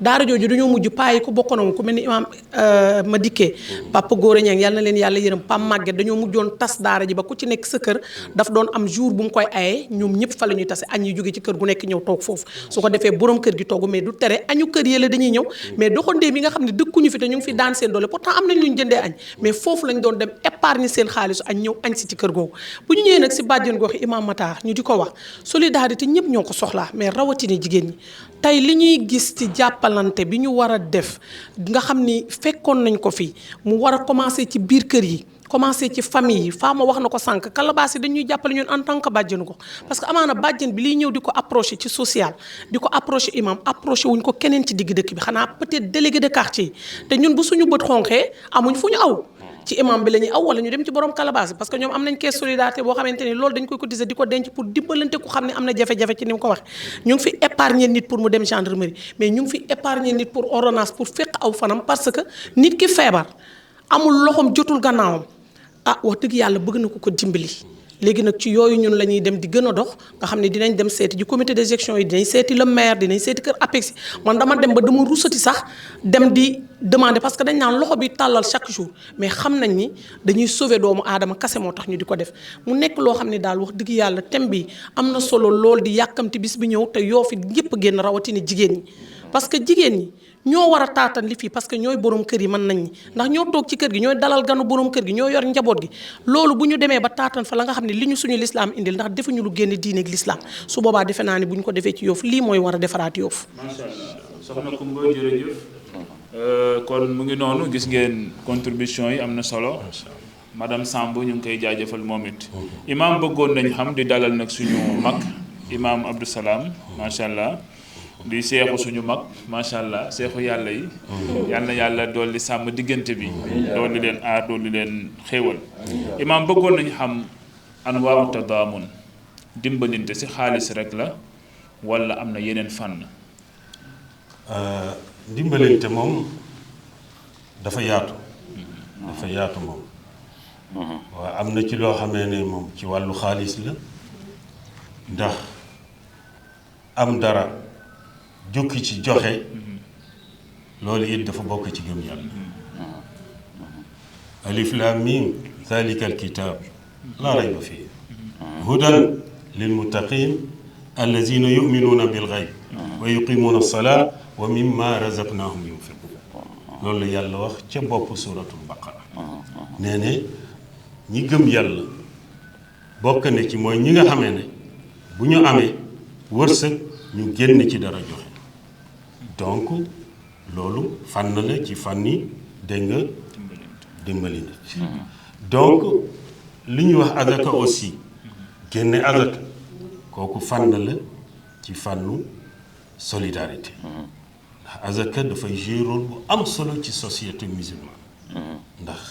daara jooju dañoo mujj payi ko bokkoon ku mel ni imaam ma dikkee papa Góora Ñang yàlla na leen yàlla yërëm pam màgget dañoo mujjoon tas daara ji ba ku ci nekk sa kër daf doon am jour bu mu koy ayee ñoom ñëpp fa la ñuy tase añ yi jóge ci kër gu nekk ñëw toog foofu su ko defee borom kër gi togg mais du tere añu kër yële dañuy ñëw mais doxandéem yi nga xam ne dëkkuñu fi te ñu ngi fi daan seen doole pourtant am nañ lu ñu jëndee añ mais foofu lañ doon dem épargne seen xaalisu añ ñëw añ si ci kër googu bu ñu ñëwee nag si bàjjen gox imam Matar ñu di ko wax solidarité ñëpp ñoo ko soxlaa mais rawatina jigéen ñi tey li ñuy gis ci jàppalante bi ñu war a def nga xam ni fekkoon nañ ko fi mu war a commencer ci biir kër yi commencer ci famille yi Fama wax na ko sànq calebasse yi dañuy jàppale ñun en tant que bàjjenu ko parce que amaana bàjjen bi liy ñëw di ko approché ci social di ko approché imam approché wuñ ko keneen ci digg dëkk bi xanaa peut-être délégué de quartier yi te ñun bu suñu bët xonqee amuñ fu ñu aw ci imam bi la ñuy aw wala ñu dem ci borom calebasse parce que ñoom am nañ caisse solidarité boo xamante ni loolu dañ koy cotiser di ko denc pour dimbalante ku xam ne am na jafe-jafe ci ni mu ko wax ñu ngi fi épargner nit pour mu dem gendarmerie mais ñu ngi fi épargner nit pour ordonnance pour fekk aw fanam parce que nit ki feebar amul loxoom jotul gannaawam wax dëgg yàlla bëgg na ko dimbali léegi nag ci yooyu ñun la ñuy dem di gën a dox nga xam ne dinañ dem seeti ji comité de gestion yi dinañ seeti le maire dinañ seeti kër APEX man dama dem ba dama rusati sax dem di demander parce que dañ naan loxo bi tàllal chaque jour mais xam nañ ni dañuy sauver doomu aadama kase moo tax ñu di ko def mu nekk loo xam ne daal wax dëgg yàlla thème bi am na solo lool di yàkkamti bis bi ñëw te Yoff it ñëpp génn rawatina jigéen ñi parce que jigéen ñi ñoo war a taatan li fii parce que ñooy borom kër yi mën nañ ñi ndax ñoo toog ci kër gi ñooy dalal ganu borom kër gi ñoo yor njaboot gi loolu bu ñu demee ba taatan fa la nga xam ne li ñu suñu lislaam indil ndax defuñu lu génne diine ak lislaam su boobaa defe naa ne bu ñu ko defee ci Yoff lii mooy war a defaraat Yoff. macha allah soxna Coumba jërëjëf kon mu ngi noonu gis ngeen contribution yi am na solo madame Samb ñu ngi koy jaajëfal moom it imaam bëggoon nañ xam di dalal nag suñu mag imaam Abdou Salam macha allah di seexu suñu mag macha allah seexu yàlla yi yal na yàlla dolli sàmm diggante bi dolli leen aar dolli leen xéewal imaam bëggoon nañ xam anwaaru tadaamun dimbalinte si xaalis rek la wala am na yeneen fànn. dimbalante moom dafa yaatu moom waaw am na ci loo xamee ne moom ci wàllu xaalis la ndax am dara jukki ci joxe loolu it dafa bokk ci gëm yàlla alif lam mim zalika alkitab laa rayba fii hudan lilmuttaqin allazina yuminuuna bilgayb wa yuqimuuna alsalaa wa mimma razaqnahum yunfiqun loolu la yàlla wax ca bopp suratul baqara nee ne ñi gëm yàlla bokk na ci mooy ñi nga xamee ne bu ñu amee wërsëg ñu génn ci dara joxe donc loolu fànn la ci fànni dégg nga dimbali na donc li ñuy wax azaka aussi génne azaka kooku fànn la ci fànnu solidarité ndax azaka dafay jouer rôle bu am solo ci société musulmane ndax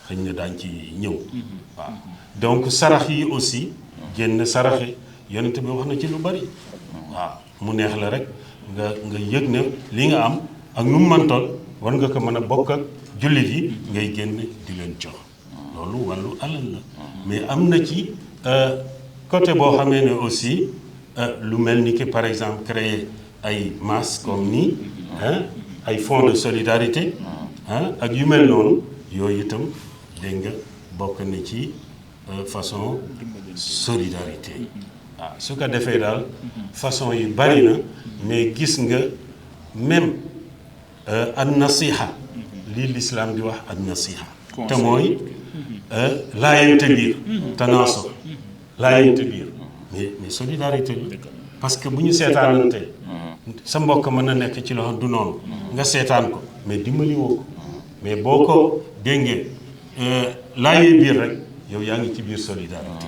xëy na daañ ci ñëw waaw donc sarax yi aussi génn saraxe yonent bi wax na ci lu bari waaw mu neex la rek nga yëg ne li nga am ak nu mu mantoon war nga ko mën a bokk ak jullit yi ngay génn di leen jox loolu wàllu alal la mais am na ci côté boo xamee ne aussi lu mel ni que par exemple créer ay masse comme nii ay fonds de solidarité ak yu mel noonu yooyu itam dégg nga bokk na ci façon solidarité waaw su ko defee daal façon yi bari na mais gis nga même an nasiha lii l'islam di wax an nasiha te mooy laayante biir tanaaso laayante biir mais solidarité la parce que bu ñu seetaanante sa mbokk mën na nekk ci loxo du noonu nga seetaan ko mais dimbali woo ko mais boo ko déngee laayee biir rek yow yaa ngi ci biir solidarité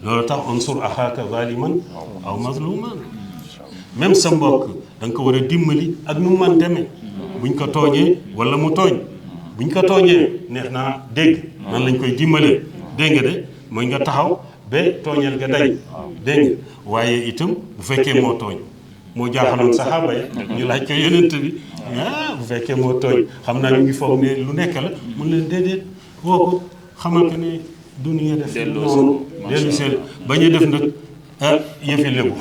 loolu tax unsur axaaka zaliman aw mazluman même sa mbokk da nga ko war a dimbali ak nu mu man demee buñ ko tooñee wala mu tooñ buñ ko tooñee neex naa dégg nan lañ koy dimbalee dégg nga de mooy nga taxaw ba tooñeel nga dañ dégg nga waaye itam bu fekkee moo tooñ moo jaaxaloon saxaaba ya ñu laaj ko yonent bi bu fekkee moo tooñ xam naa ñu ngi foog ne lu nekk la mun leen déedéet woo ko xamal ko ne du ni nga def noonu dellu seen bañ a def nag yëfi lébu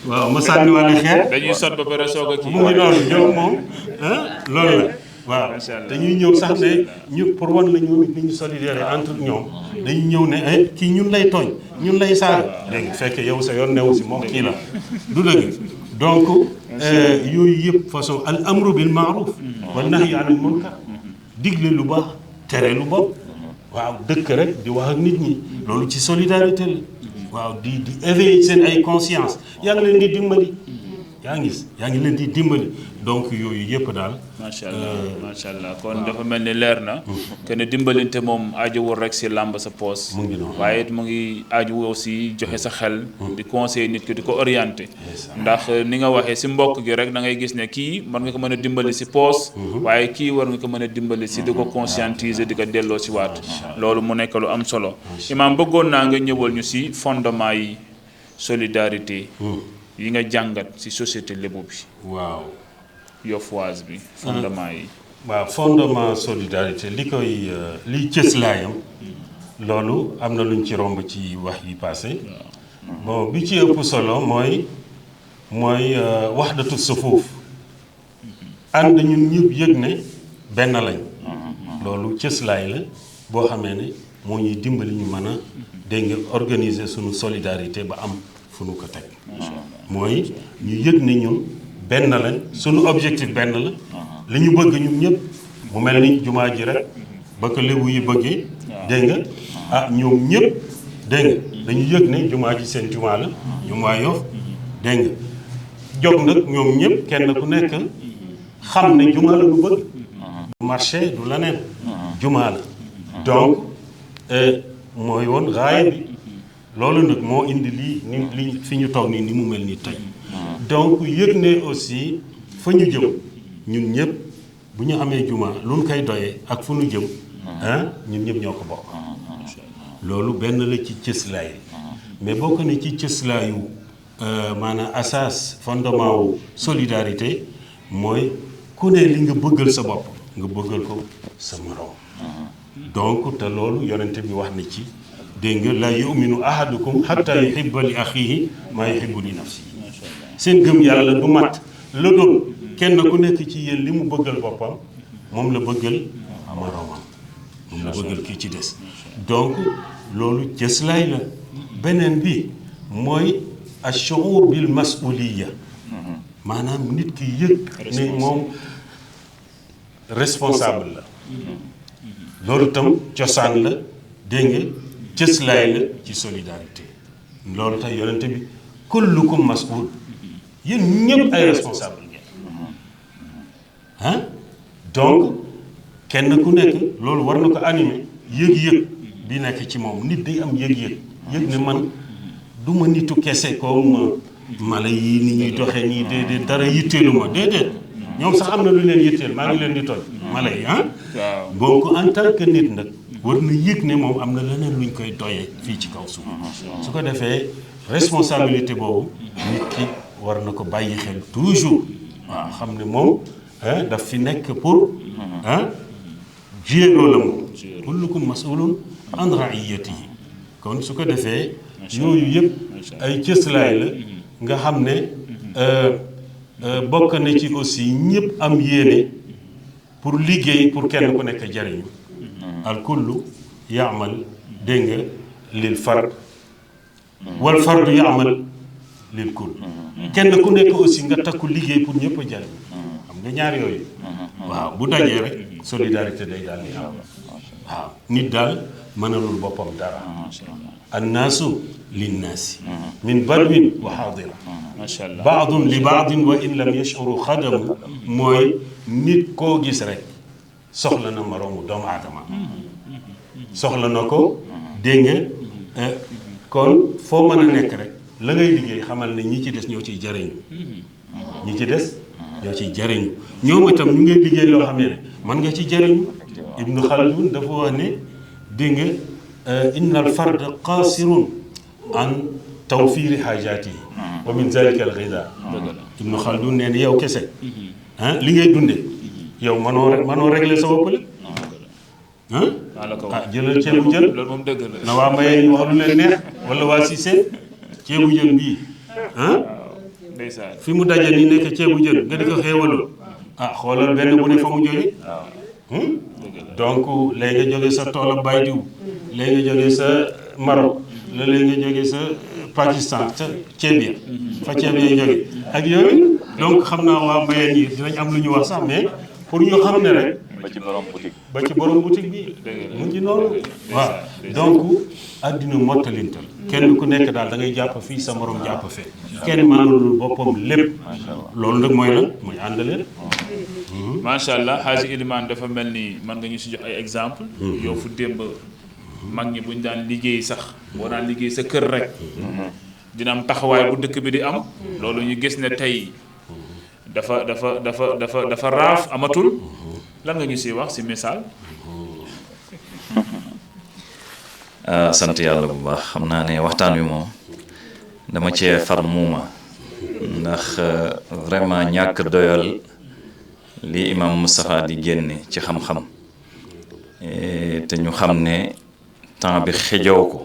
waaw ma sànni wàlle xeer dañuy sot ba pare soog a kii mu ngi noonu ñoom moom loolu la waaw dañuy ñëw sax ne ñu pour wan la ñu ni ñu solidaire entre ñoom dañuy ñëw ne kii ñun lay tooñ ñun lay saaga léegi fekk yow sa yoon newu si moom kii la du dëgg donc yooyu yëpp façon al amru bil maaruf wal nahyi anil munkar digle lu baax tere lu bon waaw dëkk rek di wax ak nit ñi loolu ci solidarité la waaw di éveiller seen ay conscience yaa ngi leen di dimbali yaa ngi leen di dimbali donc yooyu yëpp daal macha allah kon dafa mel ni leer na que ne dimbalinte moom aajowul rek si làmb sa poos mu ngi noonu waaye it mu ngi aaju aussi joxe sa xel di conseiller nit ki di ko orienté ndax ni nga waxee si mbokk gi rek da ngay gis ne kii war nga ko mën a dimbali si poos waaye kii war nga ko mën a dimbali si di ko conscientiser di ko delloo si waat loolu mu nekk lu am solo imaam bëggoon naa nga ñëwal ñu si fondement yi solidarité yi nga jàngat si société lébu bi waaw Yoffoise bi fondement yi waaw fondement solidarité li koy liy cëslaayam loolu am na luñ ci romb ci wax yi passé bon bi ci ëpp solo mooy wahdatu sufuuf ànd ñun ñëpp yëg ne benn lañ loolu cëslaay la boo xamee ne moo ñuy dimbali ñu mën a dégg nga organiser suñu solidarité ba am fu nu ko teg mooy ñu yëg ne ñun benn lañ sunu objectif benn la li ñu bëgg ñun ñëpp mu mel ni jumaa ji rek ba ko lébu yi bëggee dégg nga ah ñoom ñëpp dégg nga dañu yëg ne jumaa ji seen jumaa la jumaa Yoff dégg nga jóg nag ñoom ñëpp kenn ku nekk xam ne jumaa la lu bëgg du marché du leneen jumaa la donc mooy woon raaya bi loolu nag moo indi lii li fi ñu toog nii ni mu mel nii tey donc yëg ne aussi fa ñu jëm ñun ñëpp bu ñu amee jumaa lu ñu koy doyee ak fu ñu jëm ñun ñëpp ñoo ko bokk loolu benn la ci cëslaay mais bokk na ci cëslaayu maanaam asas fondement wu solidarité mooy ku ne li nga bëggal sa bopp nga bëggal ko sa morom donc te loolu yonente bi wax na ci dégg nga la yuminu ahadukum hatta yuhibba li axihi maa yuhibbu li nafsihi seen gëm yàlla du mat la doon kenn ku nekk ci yéen li mu bëggal boppam moom la bëggal moroomam moom la bëggal kii ci des donc loolu cëslaay la beneen bi mooy ashuur bil masuliya maanaam nit ki yëg ne moom responsable la loolu tam cosaan la dégg nga cëslaay la ci solidarité loolu tax yonente bi kullukum mas'ul yéen ñëpp ay responsable ngeen donc kenn ku nekk loolu war na ko animer yëg-yëg bi nekk ci moom nit day am yëg-yëg yëg ne man du ma nitu kese comme mala yi ni ñuy doxee nii déedéet dara yitteelu ma déedéet ñoom sax am na lu leen yitteel maa ngi leen di tooñ mala yi donc en tant que nit nag war na yëg ne moom am na leneen luñ koy doyee fii ci kaw suuf su ko defee responsabilité boobu nit ki war na ko bàyyi xel toujours waaw xam ne moom daf fi nekk pour jouer rôle am kullukum mas'ulun an ra'iyatihi kon su ko defee yooyu yëpp ay cëslaay la nga xam ne bokk na ci aussi ñëpp am yéene pour liggéey pour kenn ku nekk jariñu al kullu yaamal dégg nga lil fard wal fardu yaamal lil kull kenn ku nekk aussi nga takku liggéey pour ñëpp a jariñu xam nga ñaar yooyu waaw bu dajee rek solidarité day daal di am waaw nit daal mënalul boppam dara annaasu linnaasi min badwin wa xaadira baadun li baadin wa in lam yashuru xadamu mooy nit koo gis rek soxla na moroomu doomu aadama soxla na ko dégg nga kon foo mën a nekk rek la ngay liggéey xamal ne ñi ci des ñoo ciy jariñu ñi ci des ñoo ciy jariñu ñoom itam ñu ngay liggéey loo xam ne mën nga ci jariñu Ibnu Khaldun dafa wax ne dégg nga inna al farda qaasirun an tawfiiri xaajaatihi wa min zalika al ghida Ibnu Khaldun nee na yow kese li ngay dunde yow mënoo régler sa bopp lépp jëlal ceebu jën loolu moom dëgg la na waa Mbayeen yi wax lu leen neex wala waa Cissé ceebu jën bii ndeysaan fi mu daje nii nekk ceebu jën nga di ko xéewaloo xoolal benn bu ne fa mu jóge donc léegi nga jóge sa toolam bay diw léegi nga jóge sa Maroc la léegi nga jóge sa Pakistan sa ceeb ya fa ceeb ya jóge ak yooyu donc xam naa waa Mbayeen yi dinañ am lu ñu wax sax mais pour ñu xam ne rek ba ci borom boutique bi mu ngi noonu waaw donc àddina mottalintal kenn ku nekk daal da ngay jàpp fii sa morom jàpp fee kenn mënalul boppam lépp loolu nag mooy lan mooy àndaleen macha allah Haji Iliman dafa mel ni mën nga ñu si jox ay exemple yow fu démb mag ñi buñ daan liggéey sax boo daan liggéey sa kër rek dina am taxawaay bu dëkk bi di am loolu ñu gis ne tey dafa raaf amatul lan nga ñu siy wax si misaal. sant yàlla bu baax xam naa ne waxtaan wi moom dama cee far muuma ndax vraiment ñàkk doyal li imam Moustapha di génne ci xam-xam te ñu xam ne temps bi xejow ko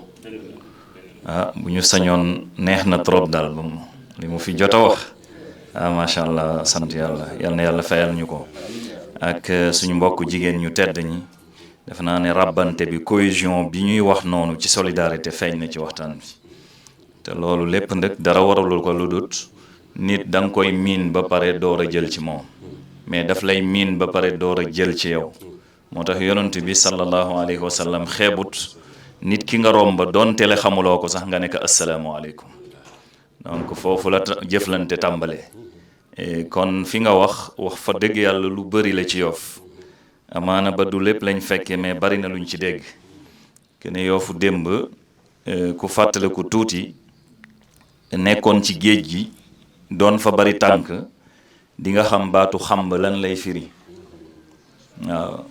bu ñu sañoon neex na trop daal ba mu li mu fi jot a wax macha allah sant yàlla yal na yàlla fayal ñu ko ak suñu mbokk jigéen ñu tedd ñi defe naa ne ràbbante bi cohésion bi ñuy wax noonu ci solidarité feeñ na ci waxtaan bi te loolu lépp nag dara waralul ko lu dut nit da nga koy miin ba pare door a jël ci moom mais daf lay miin ba pare door a jël ci yow moo tax yonent bi sallallahu alayhi wa sallam xeebut nit ki nga romba doonte le xamuloo ko sax nga ne ko asalaamaaleykum donc foofu la jëflante tàmbalee kon fi nga wax fa dëgg yàlla lu bëri la ci Yoff amaana ba du lépp lañ fekkee mais bari na luñ ci dégg kene Yoofu démb ku fàttaliku tuuti nekkoon ci géej gi doon fa bari tànk di nga xam baatu xamb lan lay firi waaw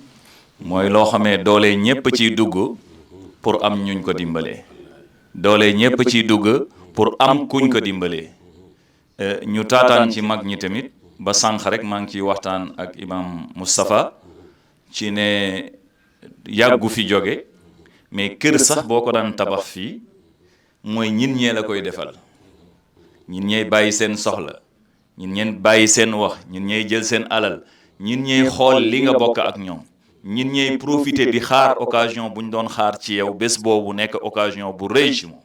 mooy loo xamee doole ñépp ciy dugg pour am ñuñ ko dimbalee doole ñépp ciy dugg pour am kuñ ko dimbalee ñu taataan ci mag ñi tamit ba sànq rek maa ngi ciy waxtaan ak imam Moustapha ci ne yàggu fi jóge mais kër sax boo ko daan tabax fii mooy ñin ñee la koy defal ñin ñey bàyyi seen soxla ñin ñeen bàyyi seen wax ñin ñey jël seen alal ñin ñey xool li nga bokk ak ñoom ñin ñey profiter di xaar occasion buñ doon xaar ci yow bés boobu nekk occasion bu rëy ci moom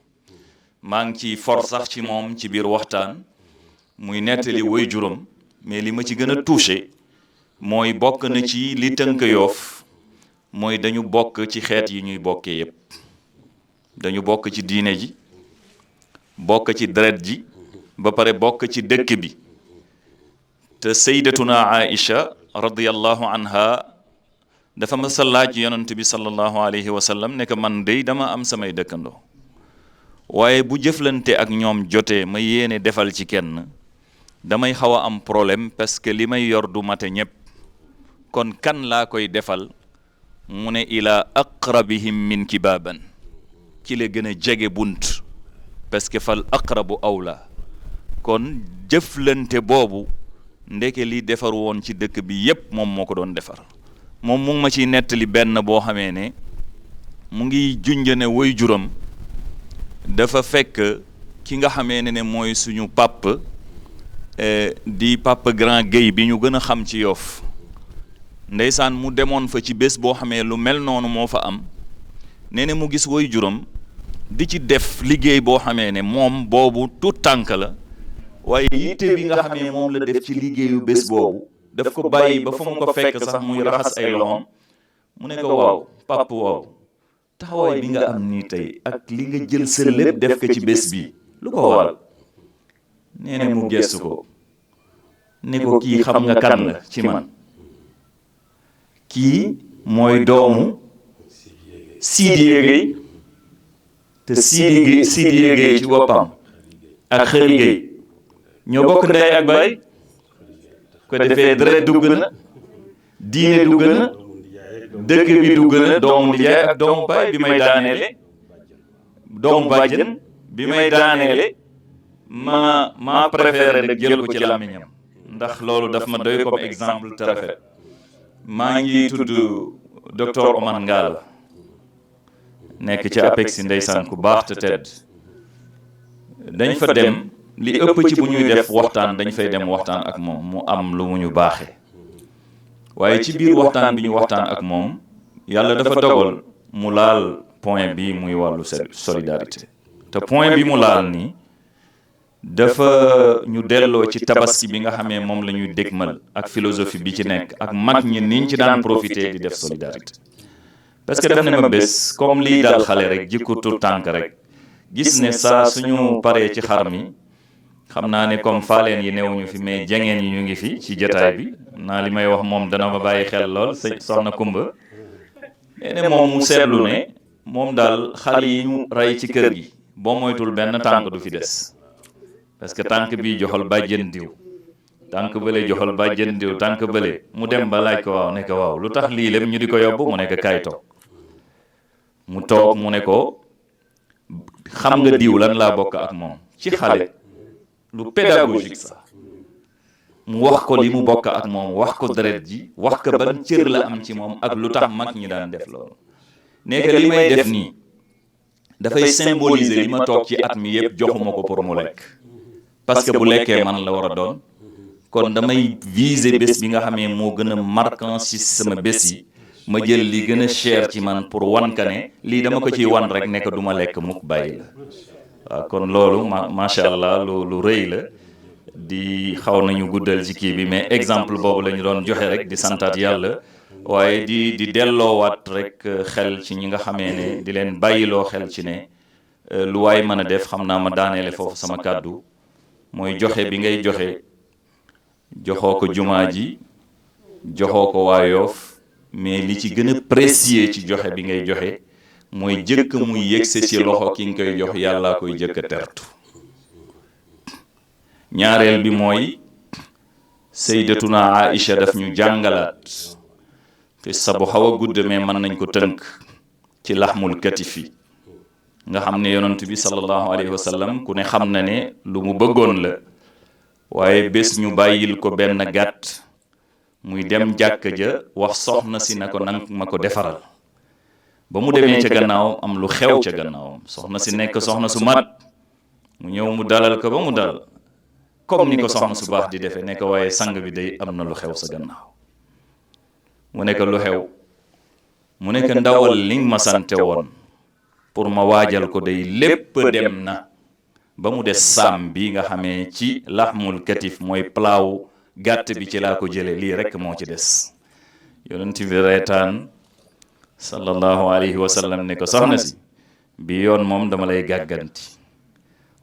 maa ngi ci for sax ci moom ci biir waxtaan muy nettali woy juróom mais li ma ci gën a touché mooy bokk na ci li tënk Yoff mooy dañu bokk ci xeet yi ñuy bokkee yépp dañu bokk ci diine ji bokk ci deret ji ba pare bokk ci dëkk bi te sayyidatuna Aïcha radiyallahu anha dafa ma sa laaj yonent bi sallallahu alayhi wa sallam ne que man dey dama am samay dëkkandoo waaye bu jëflante ak ñoom jotee ma yéene defal ci kenn damay xaw a am problème parce que li may yor du mate ñépp kon kan laa koy defal mu ne ila aqrabihim min kibaaban ci la gën a jege bunt parce que fal aqrabu awla kon jëflante boobu ndeke li defar woon ci dëkk bi yépp moom moo ko doon defar moom mu ngi ma ciy nettali benn boo xamee ne mu ngi junjane woy juram dafa fekk ki nga xamee ne mooy suñu pap di papa Grand Gueye bi ñu gën a xam ci Yoff ndeysaan mu demoon fa ci bés boo xamee lu mel noonu moo fa am nee na mu gis woy juram di ci def liggéey boo xamee ne moom boobu tout tànk la waaye yitte bi nga xamee moom la def ci liggéeyu bés boobu daf ko bàyyi ba fa mu ko fekk sax muy raxas ay loxoom mu ne ko waaw pap waaw taxawaay bi nga am nii tey ak li nga jël sa lépp def ko ci bés bi lu ko waral nee na mu gestu ko ne ko kii xam nga kan la ci man kii mooy doomu Sidiye Gueye te Sidiye Gueye ci boppam ak Xëri Gueye ñoo bokk ndey ak baay ko defee deret dugg na diine dugg na dëkk bi dugg na doomu nijaay ak doomu baay bi may daaneele doomu bàjjen bi may daaneele ma préféré rek jël ko ci làmmiñam ndax loolu daf ma doy comme exemple te rafet maa ngi tudd docteur Omar Ngalla nekk ci APEX ndeysaan ku baax te tedd dañ fa dem li ëpp ci bu ñuy def waxtaan dañ fay dem waxtaan ak moom mu am lu mu ñu baaxee waaye ci biir waxtaan bi ñu waxtaan ak moom yàlla dafa dogal mu laal point bi muy wàllu solidarité te point bi mu laal nii dafa ñu delloo ci tabaski bi nga xamee moom la ñuy dégmal ak philosophie bi ci nekk ak mag ñi niñ ci daan profiter di def solidarité parce que def ne ma bés comme lii daal xale rek jikko tout tànk rek gis ne saa suñu paree ci xar mi xam naa ne comme faaleen yi newuñu fi mais jangeen yi ñu ngi fi ci jotaay bi naa li may wax moom dana ma bàyyi xel lool sëñ soxna Kumba nee ne moom mu seetlu ne moom daal xar yi ñu rey ci kër gi boo moytul benn tànk du fi des parce que tànk bi joxal bàjjen diw tànk bële joxal bàjjen diw tànk bële mu dem ba laaj ko waaw ne ko waaw lu tax lii lépp ñu di ko yóbbu mu ne ko kaay toog mu toog mu ne ko xam nga diw lan laa bokk ak moom ci xale lu pédagogique sax mu wax ko li mu bokk ak moom wax ko deret ji wax ko ban cër la am ci moom ak lu tax mag ñi daan def loolu nekk li may def nii dafay symboliser li ma toog ci at mi yëpp joxuma ko pour mu lekk parce que bu lekkee man la war a doon kon damay viser bés bi nga xamee moo gën a marquant ci sama bés yi ma jël li gën a cher ci man pour wan ka ne lii dama ko ciy wan rek nekk du ma lekk mukk bàyyi la waaw kon loolu macha allah lu rëy la di xaw nañu guddal ci kii bi mais exemple boobu la ñu doon joxe rek di santaat yàlla waaye di delloowaat rek xel ci ñi nga xamee ne di leen bàyyiloo xel ci ne lu waay mën a def xam naa ma daaneele foofu sama kàddu mooy joxe bi ngay joxe joxoo ko jumaa ji joxoo ko waa Yoof mais li ci gën a précieux ci joxe bi ngay joxe mooy jëkk muy yëgse ci loxo ki nga koy jox yàllaa koy jëkk a tertu ñaareel bi mooy sayyidatuna Aïcha daf ñu jàngalaat te sa bu xaw a gudd mais mën nañ ko tënk ci laxmul katifi nga xam ne yonent bi sallallahu alayhi wa sallam ku ne xam na ne lu mu bëggoon la waaye bés ñu bàyyil ko benn gàtt muy dem jàkk ja wax soxna si na ko nang ma ko defaral ba mu demee ca gannaaw am lu xew ca gannaawam soxna si nekk soxna su mat mu ñëw mu dalal ko ba mu dal comme ni ko soxna su baax di defee nekk waaye sang bi day am na lu xew sa gannaaw mu nekk lu xew mu nekk ndawal li nga ma sante woon pour ma waajal ko day lépp dem na ba mu des saam bi nga xamee ci laxmul katif mooy plaaw gàtt bi ci laa ko jële lii rekk moo ci des yonent bi reetaan sallallahu alayhi wa sallam ne ko soxna si bi yoon moom dama lay gàgganti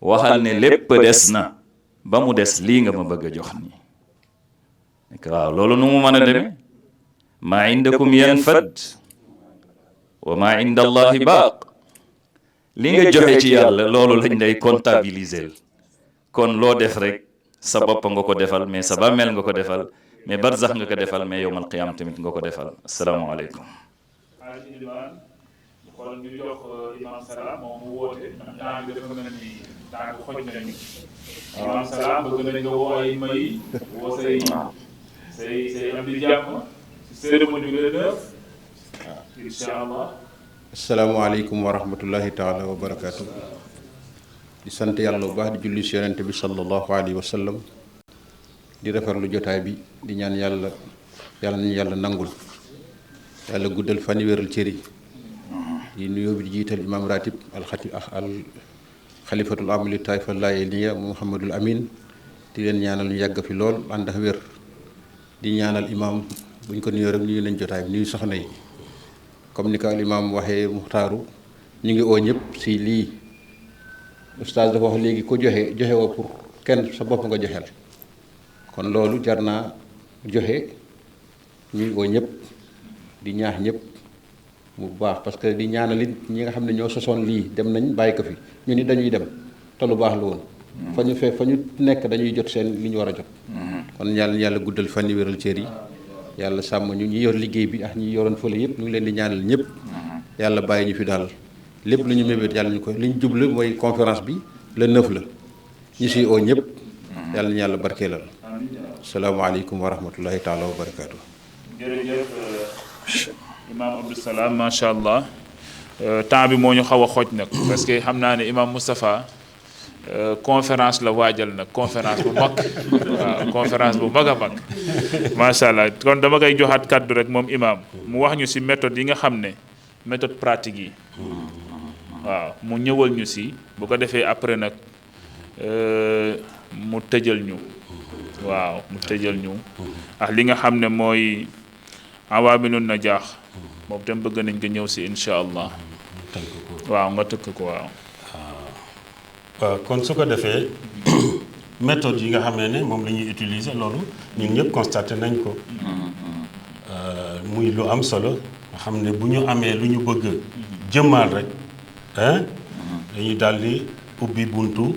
waxal ne lépp des na ba mu des lii nga ma bëgg a jox nii nekk waaw loolu nu mu mën a demee maa indakum yanfad wa maa inda allahi baaq li nga joxe ci yàlla loolu lañ lay comptabiliser kon loo def rek sa bopp nga ko defal mais sa bàmmeel nga ko defal mais barzax nga ko defal mais yowmal qiyaam tamit nga ko defal asalaamaaleykum. kon ñu jox Imam Salah moom mu woote ndax temps bi dafa mel ni temps bi xoj nañu Imam Salah bëgg nañ nga woo ay may woo say am di jàmm cérémonie bi la def incha allah. asalaamaaleykum wa rahmatullahi taala wa barakaatu. di sant yàlla bu baax di julli si yonente bi sallallahu alayhi wa sallam di rafetlu jotaay bi di ñaan yàlla nañu yàlla nangul yàlla guddal fan yi wéral cëri di nuyoo bi di jiital imam ratib al xalifatul amali taifa laayeniya Muhammadul Amin di leen ñaanal ñu yàgg fi lool ànd ak wér di ñaanal imam buñ ko nuyoo rek nuyu nañ jotaay bi nuyu soxna yi comme ni ko al imam waxee muxtaaru ñu ngi oo ñëpp si lii oustaz dafa wax léegi ko joxe woo pour kenn sa bopp nga joxeel kon loolu jar naa joxe ñu ngi oo ñëpp di ñaax ñëpp mu baax parce que di ñaanal it ñi nga xam ne ñoo sosoon lii dem nañ bàyyi ko fi ñu ni dañuy dem te lu baax la woon fa ñu nekk dañuy jot seen li ñu war a jot kon yàlla guddal fan yi wéral cër yi yàlla sàmm ñu ñi yor liggéey bi ak ñi yoroon fële yëpp ñu ngi leen di ñaanal ñëpp yàlla bàyyi ñu fi daal lépp lu ñu mébét yàlla ñu ko li ñu jublu mooy conférence bi le 9 la ñu siy oo ñëpp yàlla ñu yàlla barkeelal salaamaaleykum wa rahmatullahi taala wa barakaatu. jërëjëf Imam Abdou Salam macha allah temps bi moo ñu xaw a xooj nag parce que xam naa ne Imam Moustapha conférence la waajal nag conférence bu mag waaw conférence bu mag a mag macha allah kon dama koy joxaat kaddu rek moom imam mu wax ñu ci méthode yi nga xam ne méthode pratique yi waaw mu ñëwal ñu ci bu ko defee après nag mu tëjal ñu waaw mu tëjal ñu ak li nga xam ne mooy awaamilun najaax moom tam bëgg nañ ko ñëw ci incha allah waaw nga tëkk ko waaw. waaw kon su ko defee méthode yi nga xam ne moom la ñuy utiliser loolu ñun ñëpp constaté nañ ko muy lu am solo nga xam ne bu ñu amee lu ñu bëgg jëmmal rek dañuy daldi ubbi buntu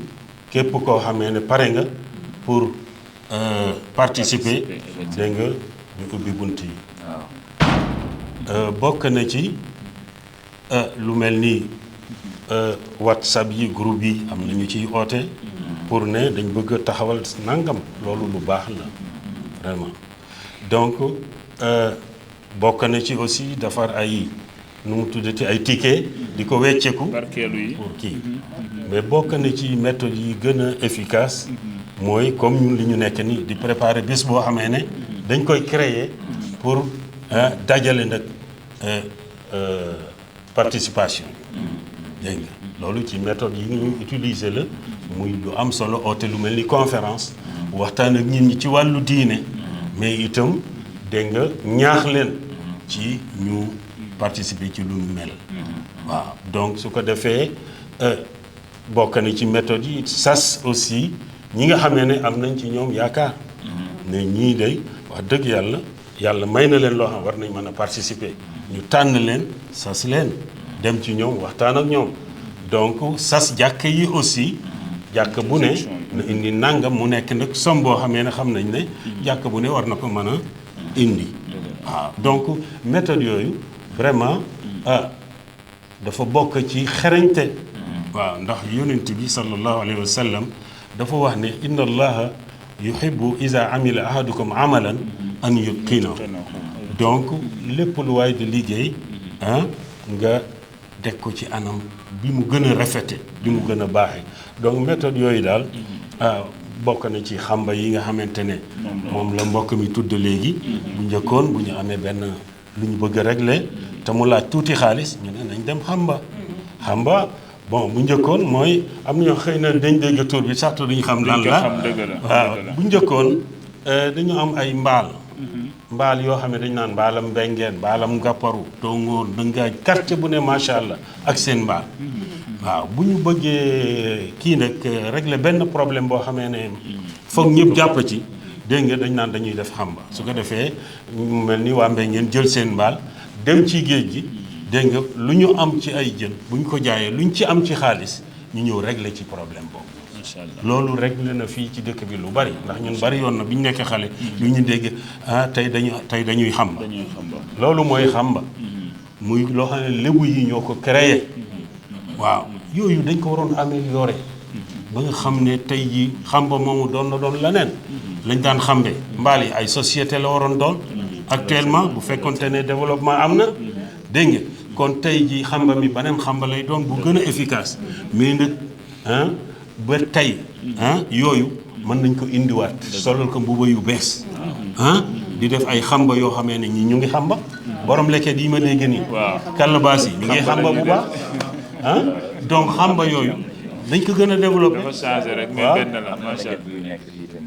képp koo xamee ne pare nga pour participer dégg nga ñu ubbi bunt yi bokk na ci lu mel ni WhatsApp yi groupe yi am na ñu ciy oote pour ne dañ bëgg a taxawal nangam loolu lu baax la vraiment donc bokk na ci aussi defar ay nu mu tuddati ay ticket di ko wecceeku barkeelu yi pour kii mais bokk na ci méthode yi gën a efficace mooy comme ñun li ñu nekk nii di préparer bés boo xamee ne dañ koy créer pour dajale nag participation dégg nga loolu ci méthode yi ñu utiliser la muy lu am solo oote lu mel ni conférence waxtaan ak nit ñi ci wàllu diine mais itam dégg nga ñaax leen ci ñu participer ci lu nu mel waaw donc su ko defee bokk na ci méthode yi sas aussi ñi nga xamee ne am nañ ci ñoom yaakaar ne ñii day wax dëgg yàlla may na leen loo xam war nañ mën a participer ñu tànn leen sas leen dem ci ñoom waxtaan ak ñoom donc sas jàkk yi aussi jàkk bu ne na indi nangam mu nekk nag som boo xamee ne xam nañ ne jàkk bu ne war na ko mën a indi waaw donc méthode yooyu vraiment dafa bokk ci xerañte waaw ndax yonent bi sallallahu alayhi wa sallam dafa wax ne inna allaha yuhibbu iza amila ahadukum amalan an yutqina donc lépp lu waay di liggéey nga teg ko ci anam bi mu gën a rafete bi mu gën a baaxee donc méthode yooyu daal bokk na ci xamba yi nga xamante ne moom la mbokk mi tudd léegi bu njëkkoon bu ñu amee benn lu ñu bëgg a régler te mu laaj tuuti xaalis ñu ne nañ dem xamba bon bu njëkkoon mooy am na ñoo xëy na dañ dégg tur bi sax duñu xam lan la waaw bu njëkkoon dañu am ay mbaal yoo xam ne dañu naan mbaalam mbengeen mbaalam ngàpparu tóngoor dëngaaj quartier bu ne macha allah ak seen mbaal waaw bu ñu bëggee kii nag régler benn problème boo xamee ne foog ñëpp jàpp ci dégg nga dañ naan dañuy def xamba su ko defee mu mel ni waa mbengeen jël seen mbaal dem ci géej gi dégg nga lu ñu am ci ay jën bu ñu ko jaayee lu ñu ci am ci xaalis ñu ñëw régler ci problème boobu macha allah loolu régler na fii ci dëkk bi lu bari ndax ñun bari yoon na bi ñu nekkee xale yu ñu dégg tey dañuy xamba loolu mooy xamba muy loo xam ne lébu yi ñoo ko créé waaw yooyu dañ ko waroon améliorer ba nga xam ne tey jii xamba moomu doon na doon leneen lañ daan xambe mbaal yi ay société la waroon doon actuellement bu fekkonte ne développement am na dégg nga kon tey jii xamba mi beneen xamba lay doon bu gën a efficace mais nag ba tey yooyu mën nañ ko indiwaat solal ko mbuba yu bees di def ay xamba yoo xamee ne ñi ñu ngi xamba borom leket yi ma dégg nii kàllabaas yi ñu ngi xamba bu baax donc xamba yooyu dañ ko gën a développé dafa changé rek mais benn la macha allah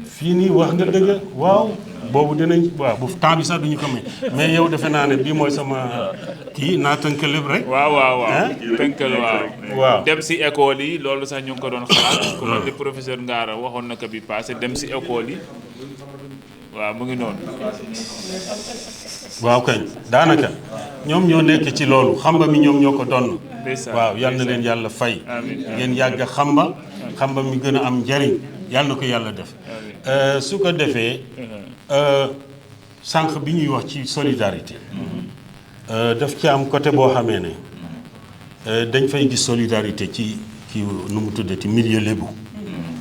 fii nii wax nga dëgg waaw boobu dinañ waaw bu temps bi sax duñu ko mais yow defe naa ne bii mooy sama kii naa tënk lépp rek waaw tënkal waaw dem si école yi loolu sax ñu ngi ko doon xalaat ku mel ni professeur Ngara waxoon na ko bi passé dem si école yi waaw mu ngi noonu waaw kañ daanaka ñoom ñoo nekk ci loolu xamba mi ñoom ñoo ko donn waaw yal na leen yàlla fay ngeen yàgg xamba mi gën a am njariñ yàlla na ko yàlla def su ko defee sànq bi ñuy wax ci solidarité daf ci am côté boo xamee ne dañ fay gis solidarité ci nu mu tuddati milieu lébu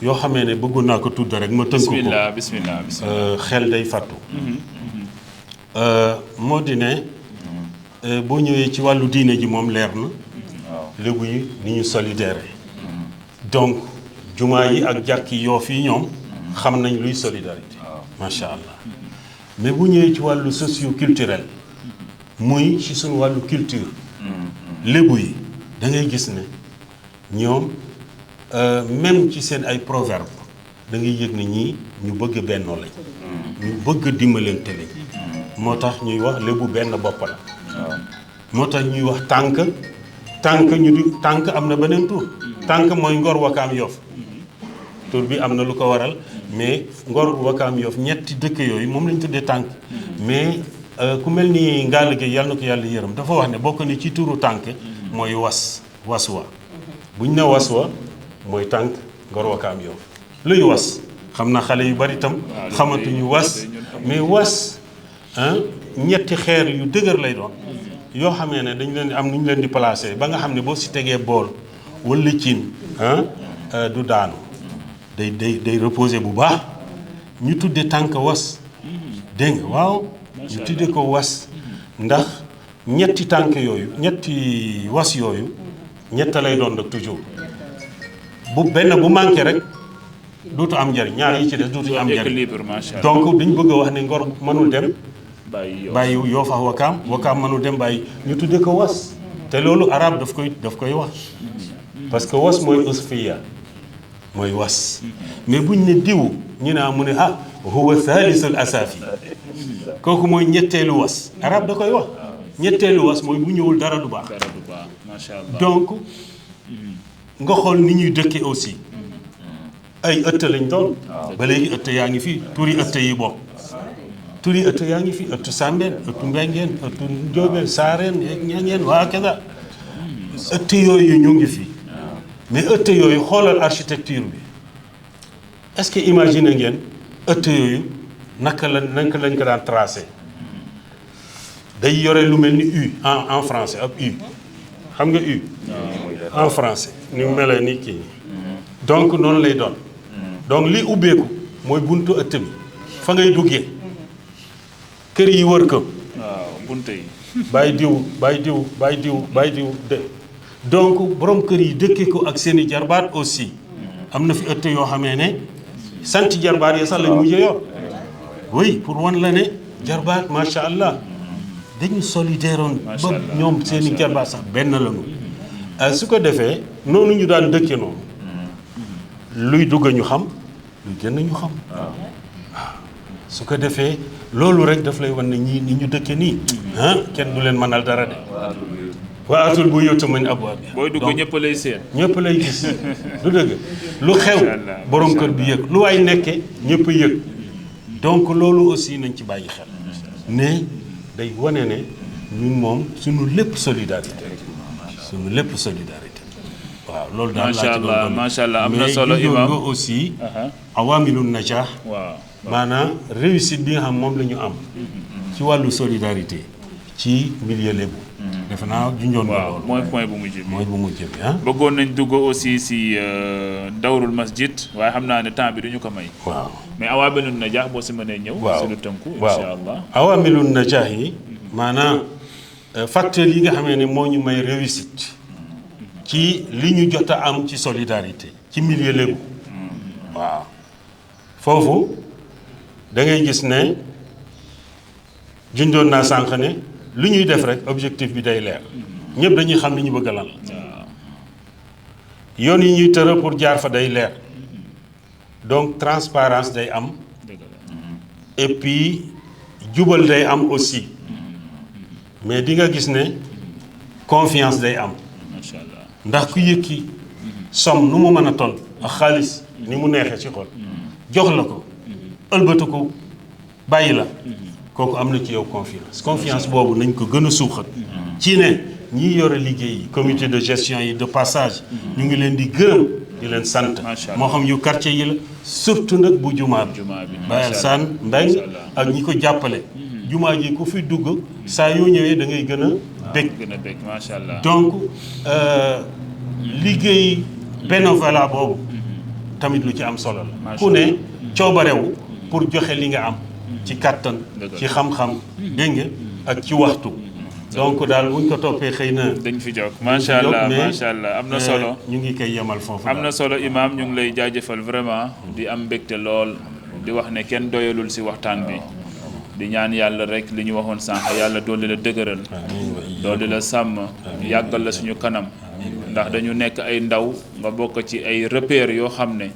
yoo xamee ne bëggoon naa ko tudd rek ma tënk ko bismillah xel day fàttu moo di ne boo ñëwee ci wàllu diine ji moom leer na lébu yi ni ñu solidaire donc jumaa yi ak jàkk yi yoo fii ñoom xam nañ luy solidarité macha allah mais bu ñëwee ci wàllu socio culturel muy ci suñu wàllu culture lébu yi da ngay gis ne ñoom même ci seen ay proverbe da ngay yëg ne ñii ñu bëgg bennoo lañ ñu bëgg dimbalante lañ moo tax ñuy wax lébu benn bopp la moo tax ñuy wax tànk tànk am na beneen tur tànk mooy Ngor Wakaam Yoff tur bi am na lu ko waral mais Ngor Wakaam Yoff ñetti dëkk yooyu moom lañ tuddee tànk mais ku mel ni Ngalla Gueye yàlla na ko yàlla yërëm dafa wax ne bokk ni ci turu tànk mooy waswa buñ ne waswa mooy tànk Ngor Wakaam Yoff luy was xam na xale yu bari itam xamatuñu was mais was ñetti xeer yu dëgër lay doon yoo xamee ne dañ leen am nu ñu leen di placer ba nga xam ne boo si tegee bool wala cin du daanu day reposer bu baax ñu tudde tànk was dégg nga waaw ñu tudde ko was ndax ñetti tànk yooyu ñetti was yooyu ñetta lay doon nag toujours bu benn bu manqué rek dootu am njariñ ñaar yi ci des dootuñu am njariñ donc dañ bëgg a wax ne Ngor mënul dem bàyyi Yoff ak Wakaam mënul dem bàyyi ñu tudde ko was te loolu arab daf koy wax parce que was mooy usfiya mooy was mais buñ ne diw ñu ne mu ne ah huwa thalisul asafi kooku mooy ñetteelu was arab da koy wax ñetteelu was mooy bu ñëwul dara du baax macha allah. donc nga xool ni ñuy dëkke aussi ay ëtt lañ doon ba léegi ëtt yaa ngi fi turi ëtt yi bokk turi ëtt yaa ngi fi ëttu Sambeen ëttu Mbengeen ëttu Njóobeen Saareen ñangeen waa keda ëtt yooyu ñu ngi fi mais ëtt yooyu xoolal architecture bi est-ce que imagine ngeen ëtt yooyu naka lañ ko daan tracé day yore lu mel ni U en français ab U xam nga U en français ni mu melee ni kii donc noonu lay doon donc li ubbeeku mooy buntu ëtt bi fa ngay duggee kër yi wër ko waaw bunte yi. bàyyi diw de donc borom kër yi dëkkee ko ak seeni jarbaat aussi am na fi ëtt yoo xamee ne sant jarbaat yi sax lañ mujjee yor oui pour wan la ne jarbaat macha allah dañu solidaire woon ba ñoom seeni jarbaat sax benn lañu su ko defee noonu ñu daan dëkke noonu luy dugg ñu xam luy génn ñu xam waaw su ko defee loolu rek daf lay wan ne ñii ni ñu dëkke nii kenn du leen mënal dara de waa atul bu yóotu min abwaabihaa booy dugg ñëpp lay seen. ñëpp lay gis du dëgg lu xew borom kër bi yëg lu waay nekke ñëpp yëg donc loolu aussi nañ ci bàyyi xel ne day wane ne ñun moom suñu lépp solidarité waaw loolu daal laa ci doon macha allah am na solo mais imam nga aussi awaamilun najaax waaw maanaam réussite bi nga xam moom la ñu am ci wàllu solidarité ci milieu lébu defe naa junjoon nga waaw loolu mooy point bu mujj bi. mooy bu mujj bi ah bëggoon nañ dugg aussi si dawrul masjid waaye xam naa ne temps bi duñu ko may. waaw mais awaamilun najaax boo si mënee ñëw. waaw si lu tënku waaw incha allah. awaamilun najaax yi maanaam facteurs yi nga xamee ne moo ñu may réussite ci li ñu jot a am ci solidarité ci milieu lébu waaw foofu da ngay gis ne junjoon naa sànq ne lu ñuy def rek objectif bi day leer ñëpp dañuy xam li ñu bëgg a lan la yoon yi ñuy tëra pour jaar fa day leer donc transparence day am et puis jubal day am aussi mais di nga gis ne confiance day am macha allah ndax ku yëkki somme nu mu mën a toll ak xaalis ni mu neexee ci xol jox la ko ëlbatu ko bàyyi la kooku am na ci yow confiance boobu nañ ko gën a suuxat ci ne ñi yore liggéey yi comité de gestion yi de passage ñu ngi leen di gërëm di leen sant moo xam yu quartier yi la surtout nag bu jumaa bi Baye Sane Mbeng ak ñi ko jàppale jumaa ji ku fi dugg saa yoo ñëwee da ngay gën a bég macha allah donc liggéey bénévolat boobu tamit lu ci am solo la ku ne coobarewu pour joxe li nga am ci kàttan ci xam-xam dégg nga ak ci waxtu donc daal buñ ko toppee xëy na dañ fi jóg macha allah macha allah am na solo ñu ngi koy yemal foofu am na solo imam ñu ngi lay jaajëfal vraiment di am mbégte lool di wax ne kenn doyalul si waxtaan bi di ñaan yàlla rek li ñu waxoon sànq yàlla dolli la dëgëral dolli la sàmm yàggal la suñu kanam ndax dañu nekk ay ndaw nga bokk ci ay repères yoo xam ne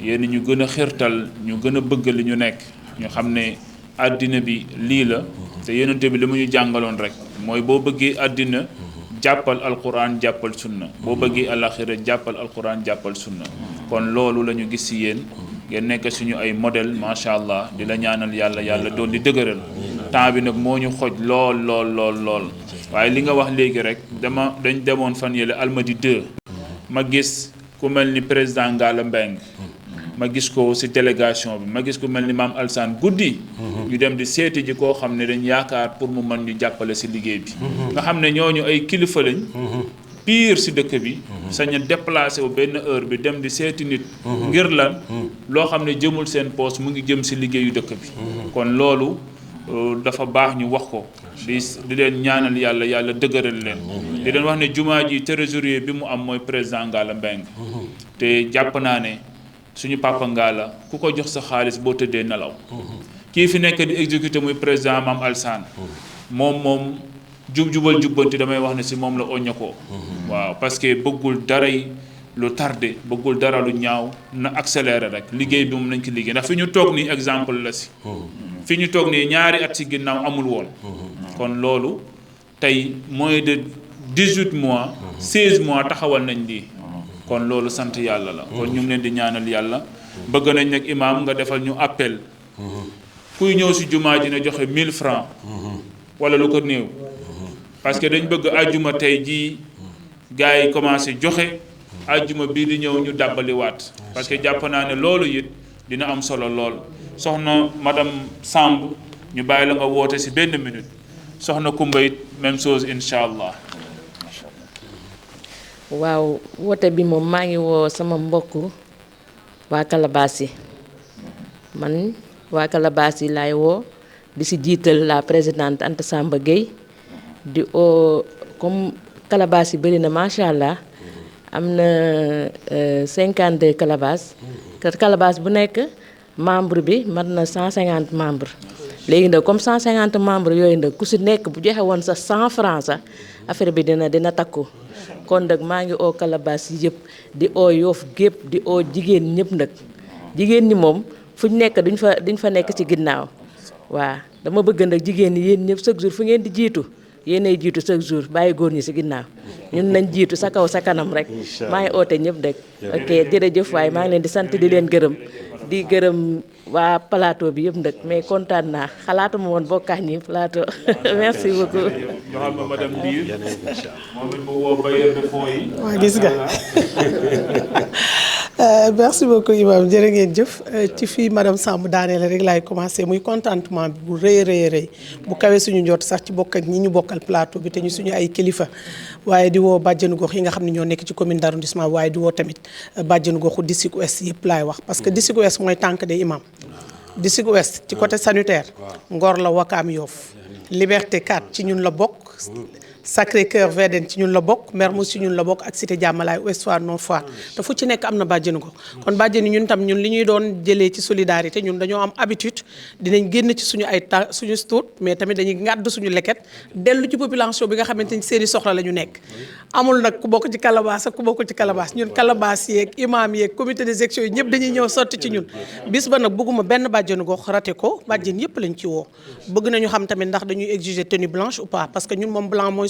yéen ñu gën a xirtal ñu gën a bëgg li ñu nekk ñu xam ne àddina bi lii la te yonente bi li mu ñu jàngaloon rek mooy boo bëggee àddina jàppal alquran jàppal sunna boo bëggee alaxira jàppal alquran jàppal sunna kon loolu la ñu gis ci yéen ngeen nekk suñu ay modèle macha allah di la ñaanal yàlla yàlla doon di dëgëral temps bi nag moo ñu xoj lool waaye li nga wax léegi rek dañ demoon fan yële Almadi 2 ma gis ku mel ni président Ngalla Mbeng ma gis ko ci délégation bi ma gis ku mel ni maam Alsaan guddi ñu dem di seeti ji koo xam ne dañ yaakaar pour mu mën ñu jàppale ci liggéey bi nga xam ne ñooñu ay kilifa lañ pire ci dëkk bi sañ a déplacé wu benn heure bi dem di seeti nit ngir lan loo xam ne jëmul seen poos mu ngi jëm ci liggéeyu dëkk bi kon loolu dafa baax ñu wax ko di leen ñaanal yàlla dëgëral leen di leen wax ne jumaa ji trésorier bi mu am mooy président Ngalla Mbeng te jàpp naa ne suñu papa Ngalla ku ko jox sa xaalis boo tëddee nelaw kii fi nekk di exécuté muy président Mame Alsane moom jubal jubbanti damay wax ne si moom la oñña ko waaw parce que bëggul daray lu tardé bëggul dara lu ñaaw na accéléré rek liggéey bi moom nañ ko liggéey ndax fi ñu toog nii exemple la si fi ñu toog nii ñaari at si ginnaaw amul woon kon loolu tey moins de 18 mois 16 mois taxawal nañ lii kon loolu sant yàlla la kon ñu ngi leen di ñaanal yàlla bëgg nañ nag imaam nga defal ñu appel kuy ñëw si jumaa ji na joxe 1000 francs wala lu ko néew parce que dañ bëgg àjjuma tey jii gars yi commencé joxe àjjuma bii di ñëw ñu dàbbaliwaat parce que jàpp naa ne loolu it dina am solo lool soxna madame Samb ñu bàyyi la nga woote si benn minute soxna Kumba it même chose incha allah. waaw woote bi moom maa ngi woo sama mbokk waa Calabas yi man waa Calabas yi laay woo di si jiital la présidente Anta Samba Gueye di oo comme Calabas yi bëri na macha allah am na 52 Calabas Calabas bu nekk membre bi mat na 150 membres léegi nag comme 150 membres yooyu nag ku si nekk bu joxe woon sa 100 francs sax affaire bi dina takku kon nag maa ngi oo Calabas yi yëpp di oo Yoff gépp di oo jigéen ñëpp nag jigéen ñi moom fu ñu nekk duñ fa nekk ci ginnaaw waaw dama bëgg nag jigéen ñi yéen ñëpp chaque jour fu ngeen di jiitu yéenay jiitu chaque jour bàyyi góor ñi si ginnaaw ñun nañ jiitu sa kaw sa kanam rek maa ngi oote ñëpp rek ok jërëjëf waaye maa ngi leen di sant di leen gërëm di gërëm waa plateau bi yëpp nag mais kontaan naa xalaatuma woon bokkaax ñi plateau merci beaucoup. joxal ma madame Diir moom it mu woo bailleur de fonds yi. waa gis nga merci beaucoup Imam jërë ngeen jëf ci fii madame Samb daaneel rek laay commencé muy contentement bi bu rëy bu kawee suñu njort sax ci bokk ak ñi ñu bokkal plateau bi te ñu suñu ay kilifa waaye di woo bàjjenu gox yi nga xam ne ñoo nekk ci commune d'arrondissement waaye di woo tamit bàjjenu goxu district ouest yëpp laay wax parce que district ouest mooy tànk de Imam district ouest ci côté sanitaire Ngor la Wakaam Yoff Liberté 4 ci ñun la bokk Sacré-Cœur VDN ci ñun la bokk Mermoz ci ñun la bokk ak Cité Diamalaye Ouest Foire Nord Foire te fu ci nekk am na bàjjenu ko kon bàjjeni ñun tam ñun li ñuy doon jëlee ci solidarité ñun dañoo am habitude dinañ génn ci suñu ay suñu stuut mais tamit dañuy ngàdd suñu leket dellu ci population bi nga xamante ni seen i soxla la ñu nekk amul nag ku bokk ci Calabas ak ku bokk ci Calabas ñun Calabas yeeg imam yeeg comité de gestion yi ñëpp dañuy ñëw sotti ci ñun bis ba nag bëgguma benn bàjjenu gox raté ko bàjjen yëpp lañ ci woo bëgg nañu xam tamit ndax dañuy exiger tenue blanche ou pas parce que ñun moom blanc mooy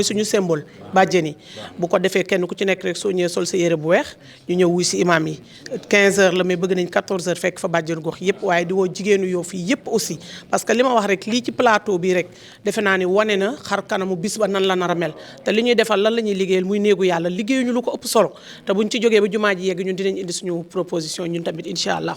suñu symbole bàjjen yi bu ko defee kenn ku ci nekk rek soo ñëwee sol sa yére bu weex ñu ñëw wuy si imam yi 15h la mais bëgg nañ 14h fekk fa bàjjenu gox yëpp waaye di woo jigéenu Yoff yi yëpp aussi parce que li ma wax rek lii ci plateau bi rek defe naa ni wane na xar kanamu bis ba nan la nar a mel te li ñuy defal lan la ñuy liggéeyal muy néegu yàlla liggéeyuñu lu ko ëpp solo te buñ ci jógee ba jumaa ji yegg ñun dinañ indi suñu proposition ñun tamit incha allah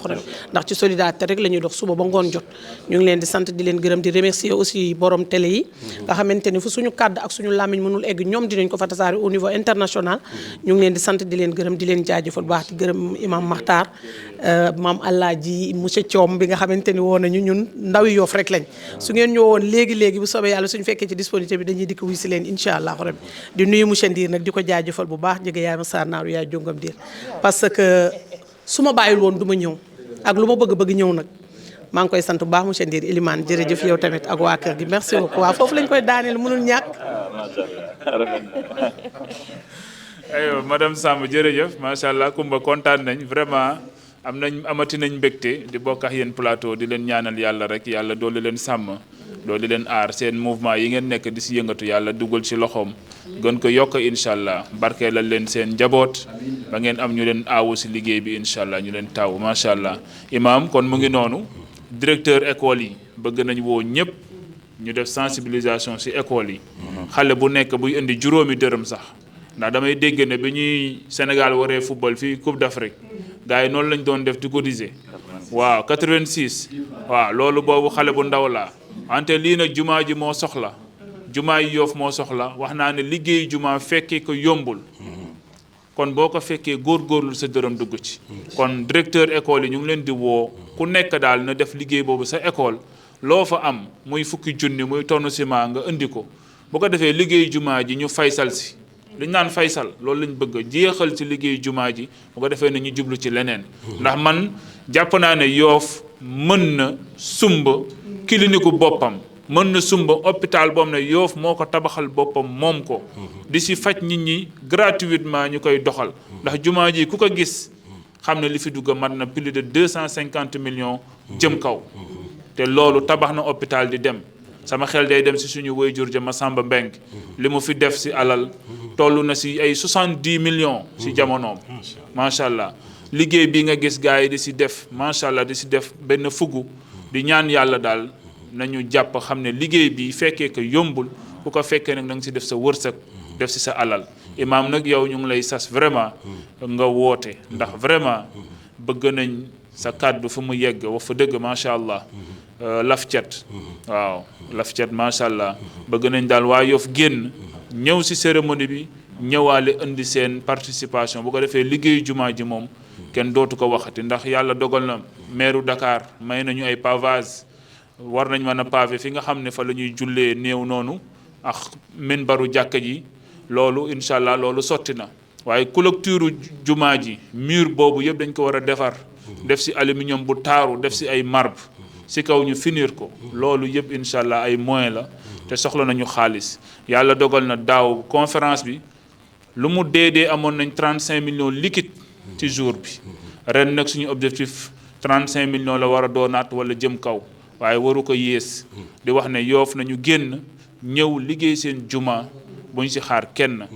ndax ci solidarité rek la ñuy dox suba ba ngoon jot ñu ngi leen di sant di leen gërëm di remercier aussi borom télé yi nga xamante ni fu suñu kàddu ak suñu làmmiñ mënul egg ñoom dinañ ko fa tasaare au niveau international ñu ngi leen di sant di leen gërëm di leen jaajëfal baax di gërëm imam Makhtar maam Alaaji monsieur Thiom bi nga xamante ni woo nañu ñun ndawi Yoff rek lañ su ngeen ñëwoon léegi bu soobee yàlla suñu fekkee ci disponibilité bi dañuy dikk wuy si leen incha allah rabbi di nuyu monsieur Ndiir nag di ko jaajëfal bu baax jege yaay ma saar naaru yaay jongam Ndiir parce que su ma bàyyil woon du ma ñëw ak lu ma bëgg ñëw nag maa ngi koy sant bu baax monsieur Ndiir Elimane jërëjëf yow tamit ak waa kër gi merci beaucoup waaw foofu lañ koy daaneel mënul ñàkk. aywa madame Samb jërëjëf macha allah Kumba kontaan nañ vraiment amati nañ mbégte di bokk ak yéen plateau di leen ñaanal yàlla rek yàlla dooli leen sàmm dooli leen aar seen mouvement yi ngeen nekk di si yëngatu yàlla dugal ci loxoom gën ko yokk incha allah barkeelal leen seen njaboot ba ngeen am ñu leen aawu si liggéey bi incha allah ñu leen taawu macha allah imam kon mu ngi noonu directeur école yi bëgg nañ woo ñëpp ñu def sensibilisation si école yi xale bu nekk buy indi juróomi dërëm sax ndax damay dégg ne bi ñuy Sénégal waree football fii Coupe d'Afrique gars yi noonu lañ doon def di cotiser waaw 86 waaw loolu boobu xale bu ndaw laa wante lii nag jumaa ji moo soxla jumaa yi Yoff moo soxla wax naa ne liggéey jumaa fekkee ko yombul kon boo ko fekkee góorgóorlu sa dërëm dugg ci kon directeur école yi ñu ngi leen di woo ku nekk daal na def liggéey boobu sa école loo fa am muy fukki junni muy tonne ciment nga indi ko bu ko defee liggéey jumaa ji ñu faysal si li ñu naan faysal loolu lañ bëgg a jeexal ci liggéey jumaa ji bu ko defee ne ñu jublu ci leneen ndax man jàpp naa ne Yoff mën na sumb clinique boppam mën na sumba hôpital boo xam ne Yoff moo ko tabaxal boppam moom ko di si faj nit ñi gratuitement ñu koy doxal ndax jumaa ji ku ko gis xam ne li fi dugg mat na plus de 250 millions jëm kaw te loolu tabax na hôpital di dem sama xel day dem si suñu waajur ja Massamba Mbeng li mu fi def si alal toll na si ay 70 millions si jamonoom macha allah liggéey bi nga gis gars yi di si def macha allah di si def benn fugu di ñaan yàlla daal nañu jàpp xam ne liggéey bi fekkee ko yombul ku ko fekkee nag da nga si def sa wërsëg def si sa alal imaam nag yow ñu ngi lay sas vraiment nga woote ndax vraiment bëgg nañ sa kàddu fu mu yegg wax fa dëgg macha allah laf cet waaw laf cet macha allah bëgg nañ daal waa Yoff génn ñëw si cérémonie bi ñëwaale indi seen participation bu ko defee liggéeyu jumaa ji moom kenn dootu ko waxati ndax yàlla dogal na maire Dakar may nañu ay pavage war nañ mën a pavé fi nga xam ne fa la ñuy jullee néew noonu ak minbaru jàkka ji loolu incha allah loolu sotti na waaye clôture jumaa ji mur boobu yëpp dañ ko war a defar def si aluminium bu taaru def si ay marbre si kaw ñu finir ko loolu yëpp incha allah ay moyens la te soxla nañu xaalis yàlla dogal na daaw conférence bi lu mu dee amoon nañ 35 millions liquide ci jour bi ren nag suñu objectif 35 millions la war a doonaat wala jëm kaw waaye waru ko yées di wax ne Yoff nañu génn ñëw liggéey seen juma buñ si xaar kenn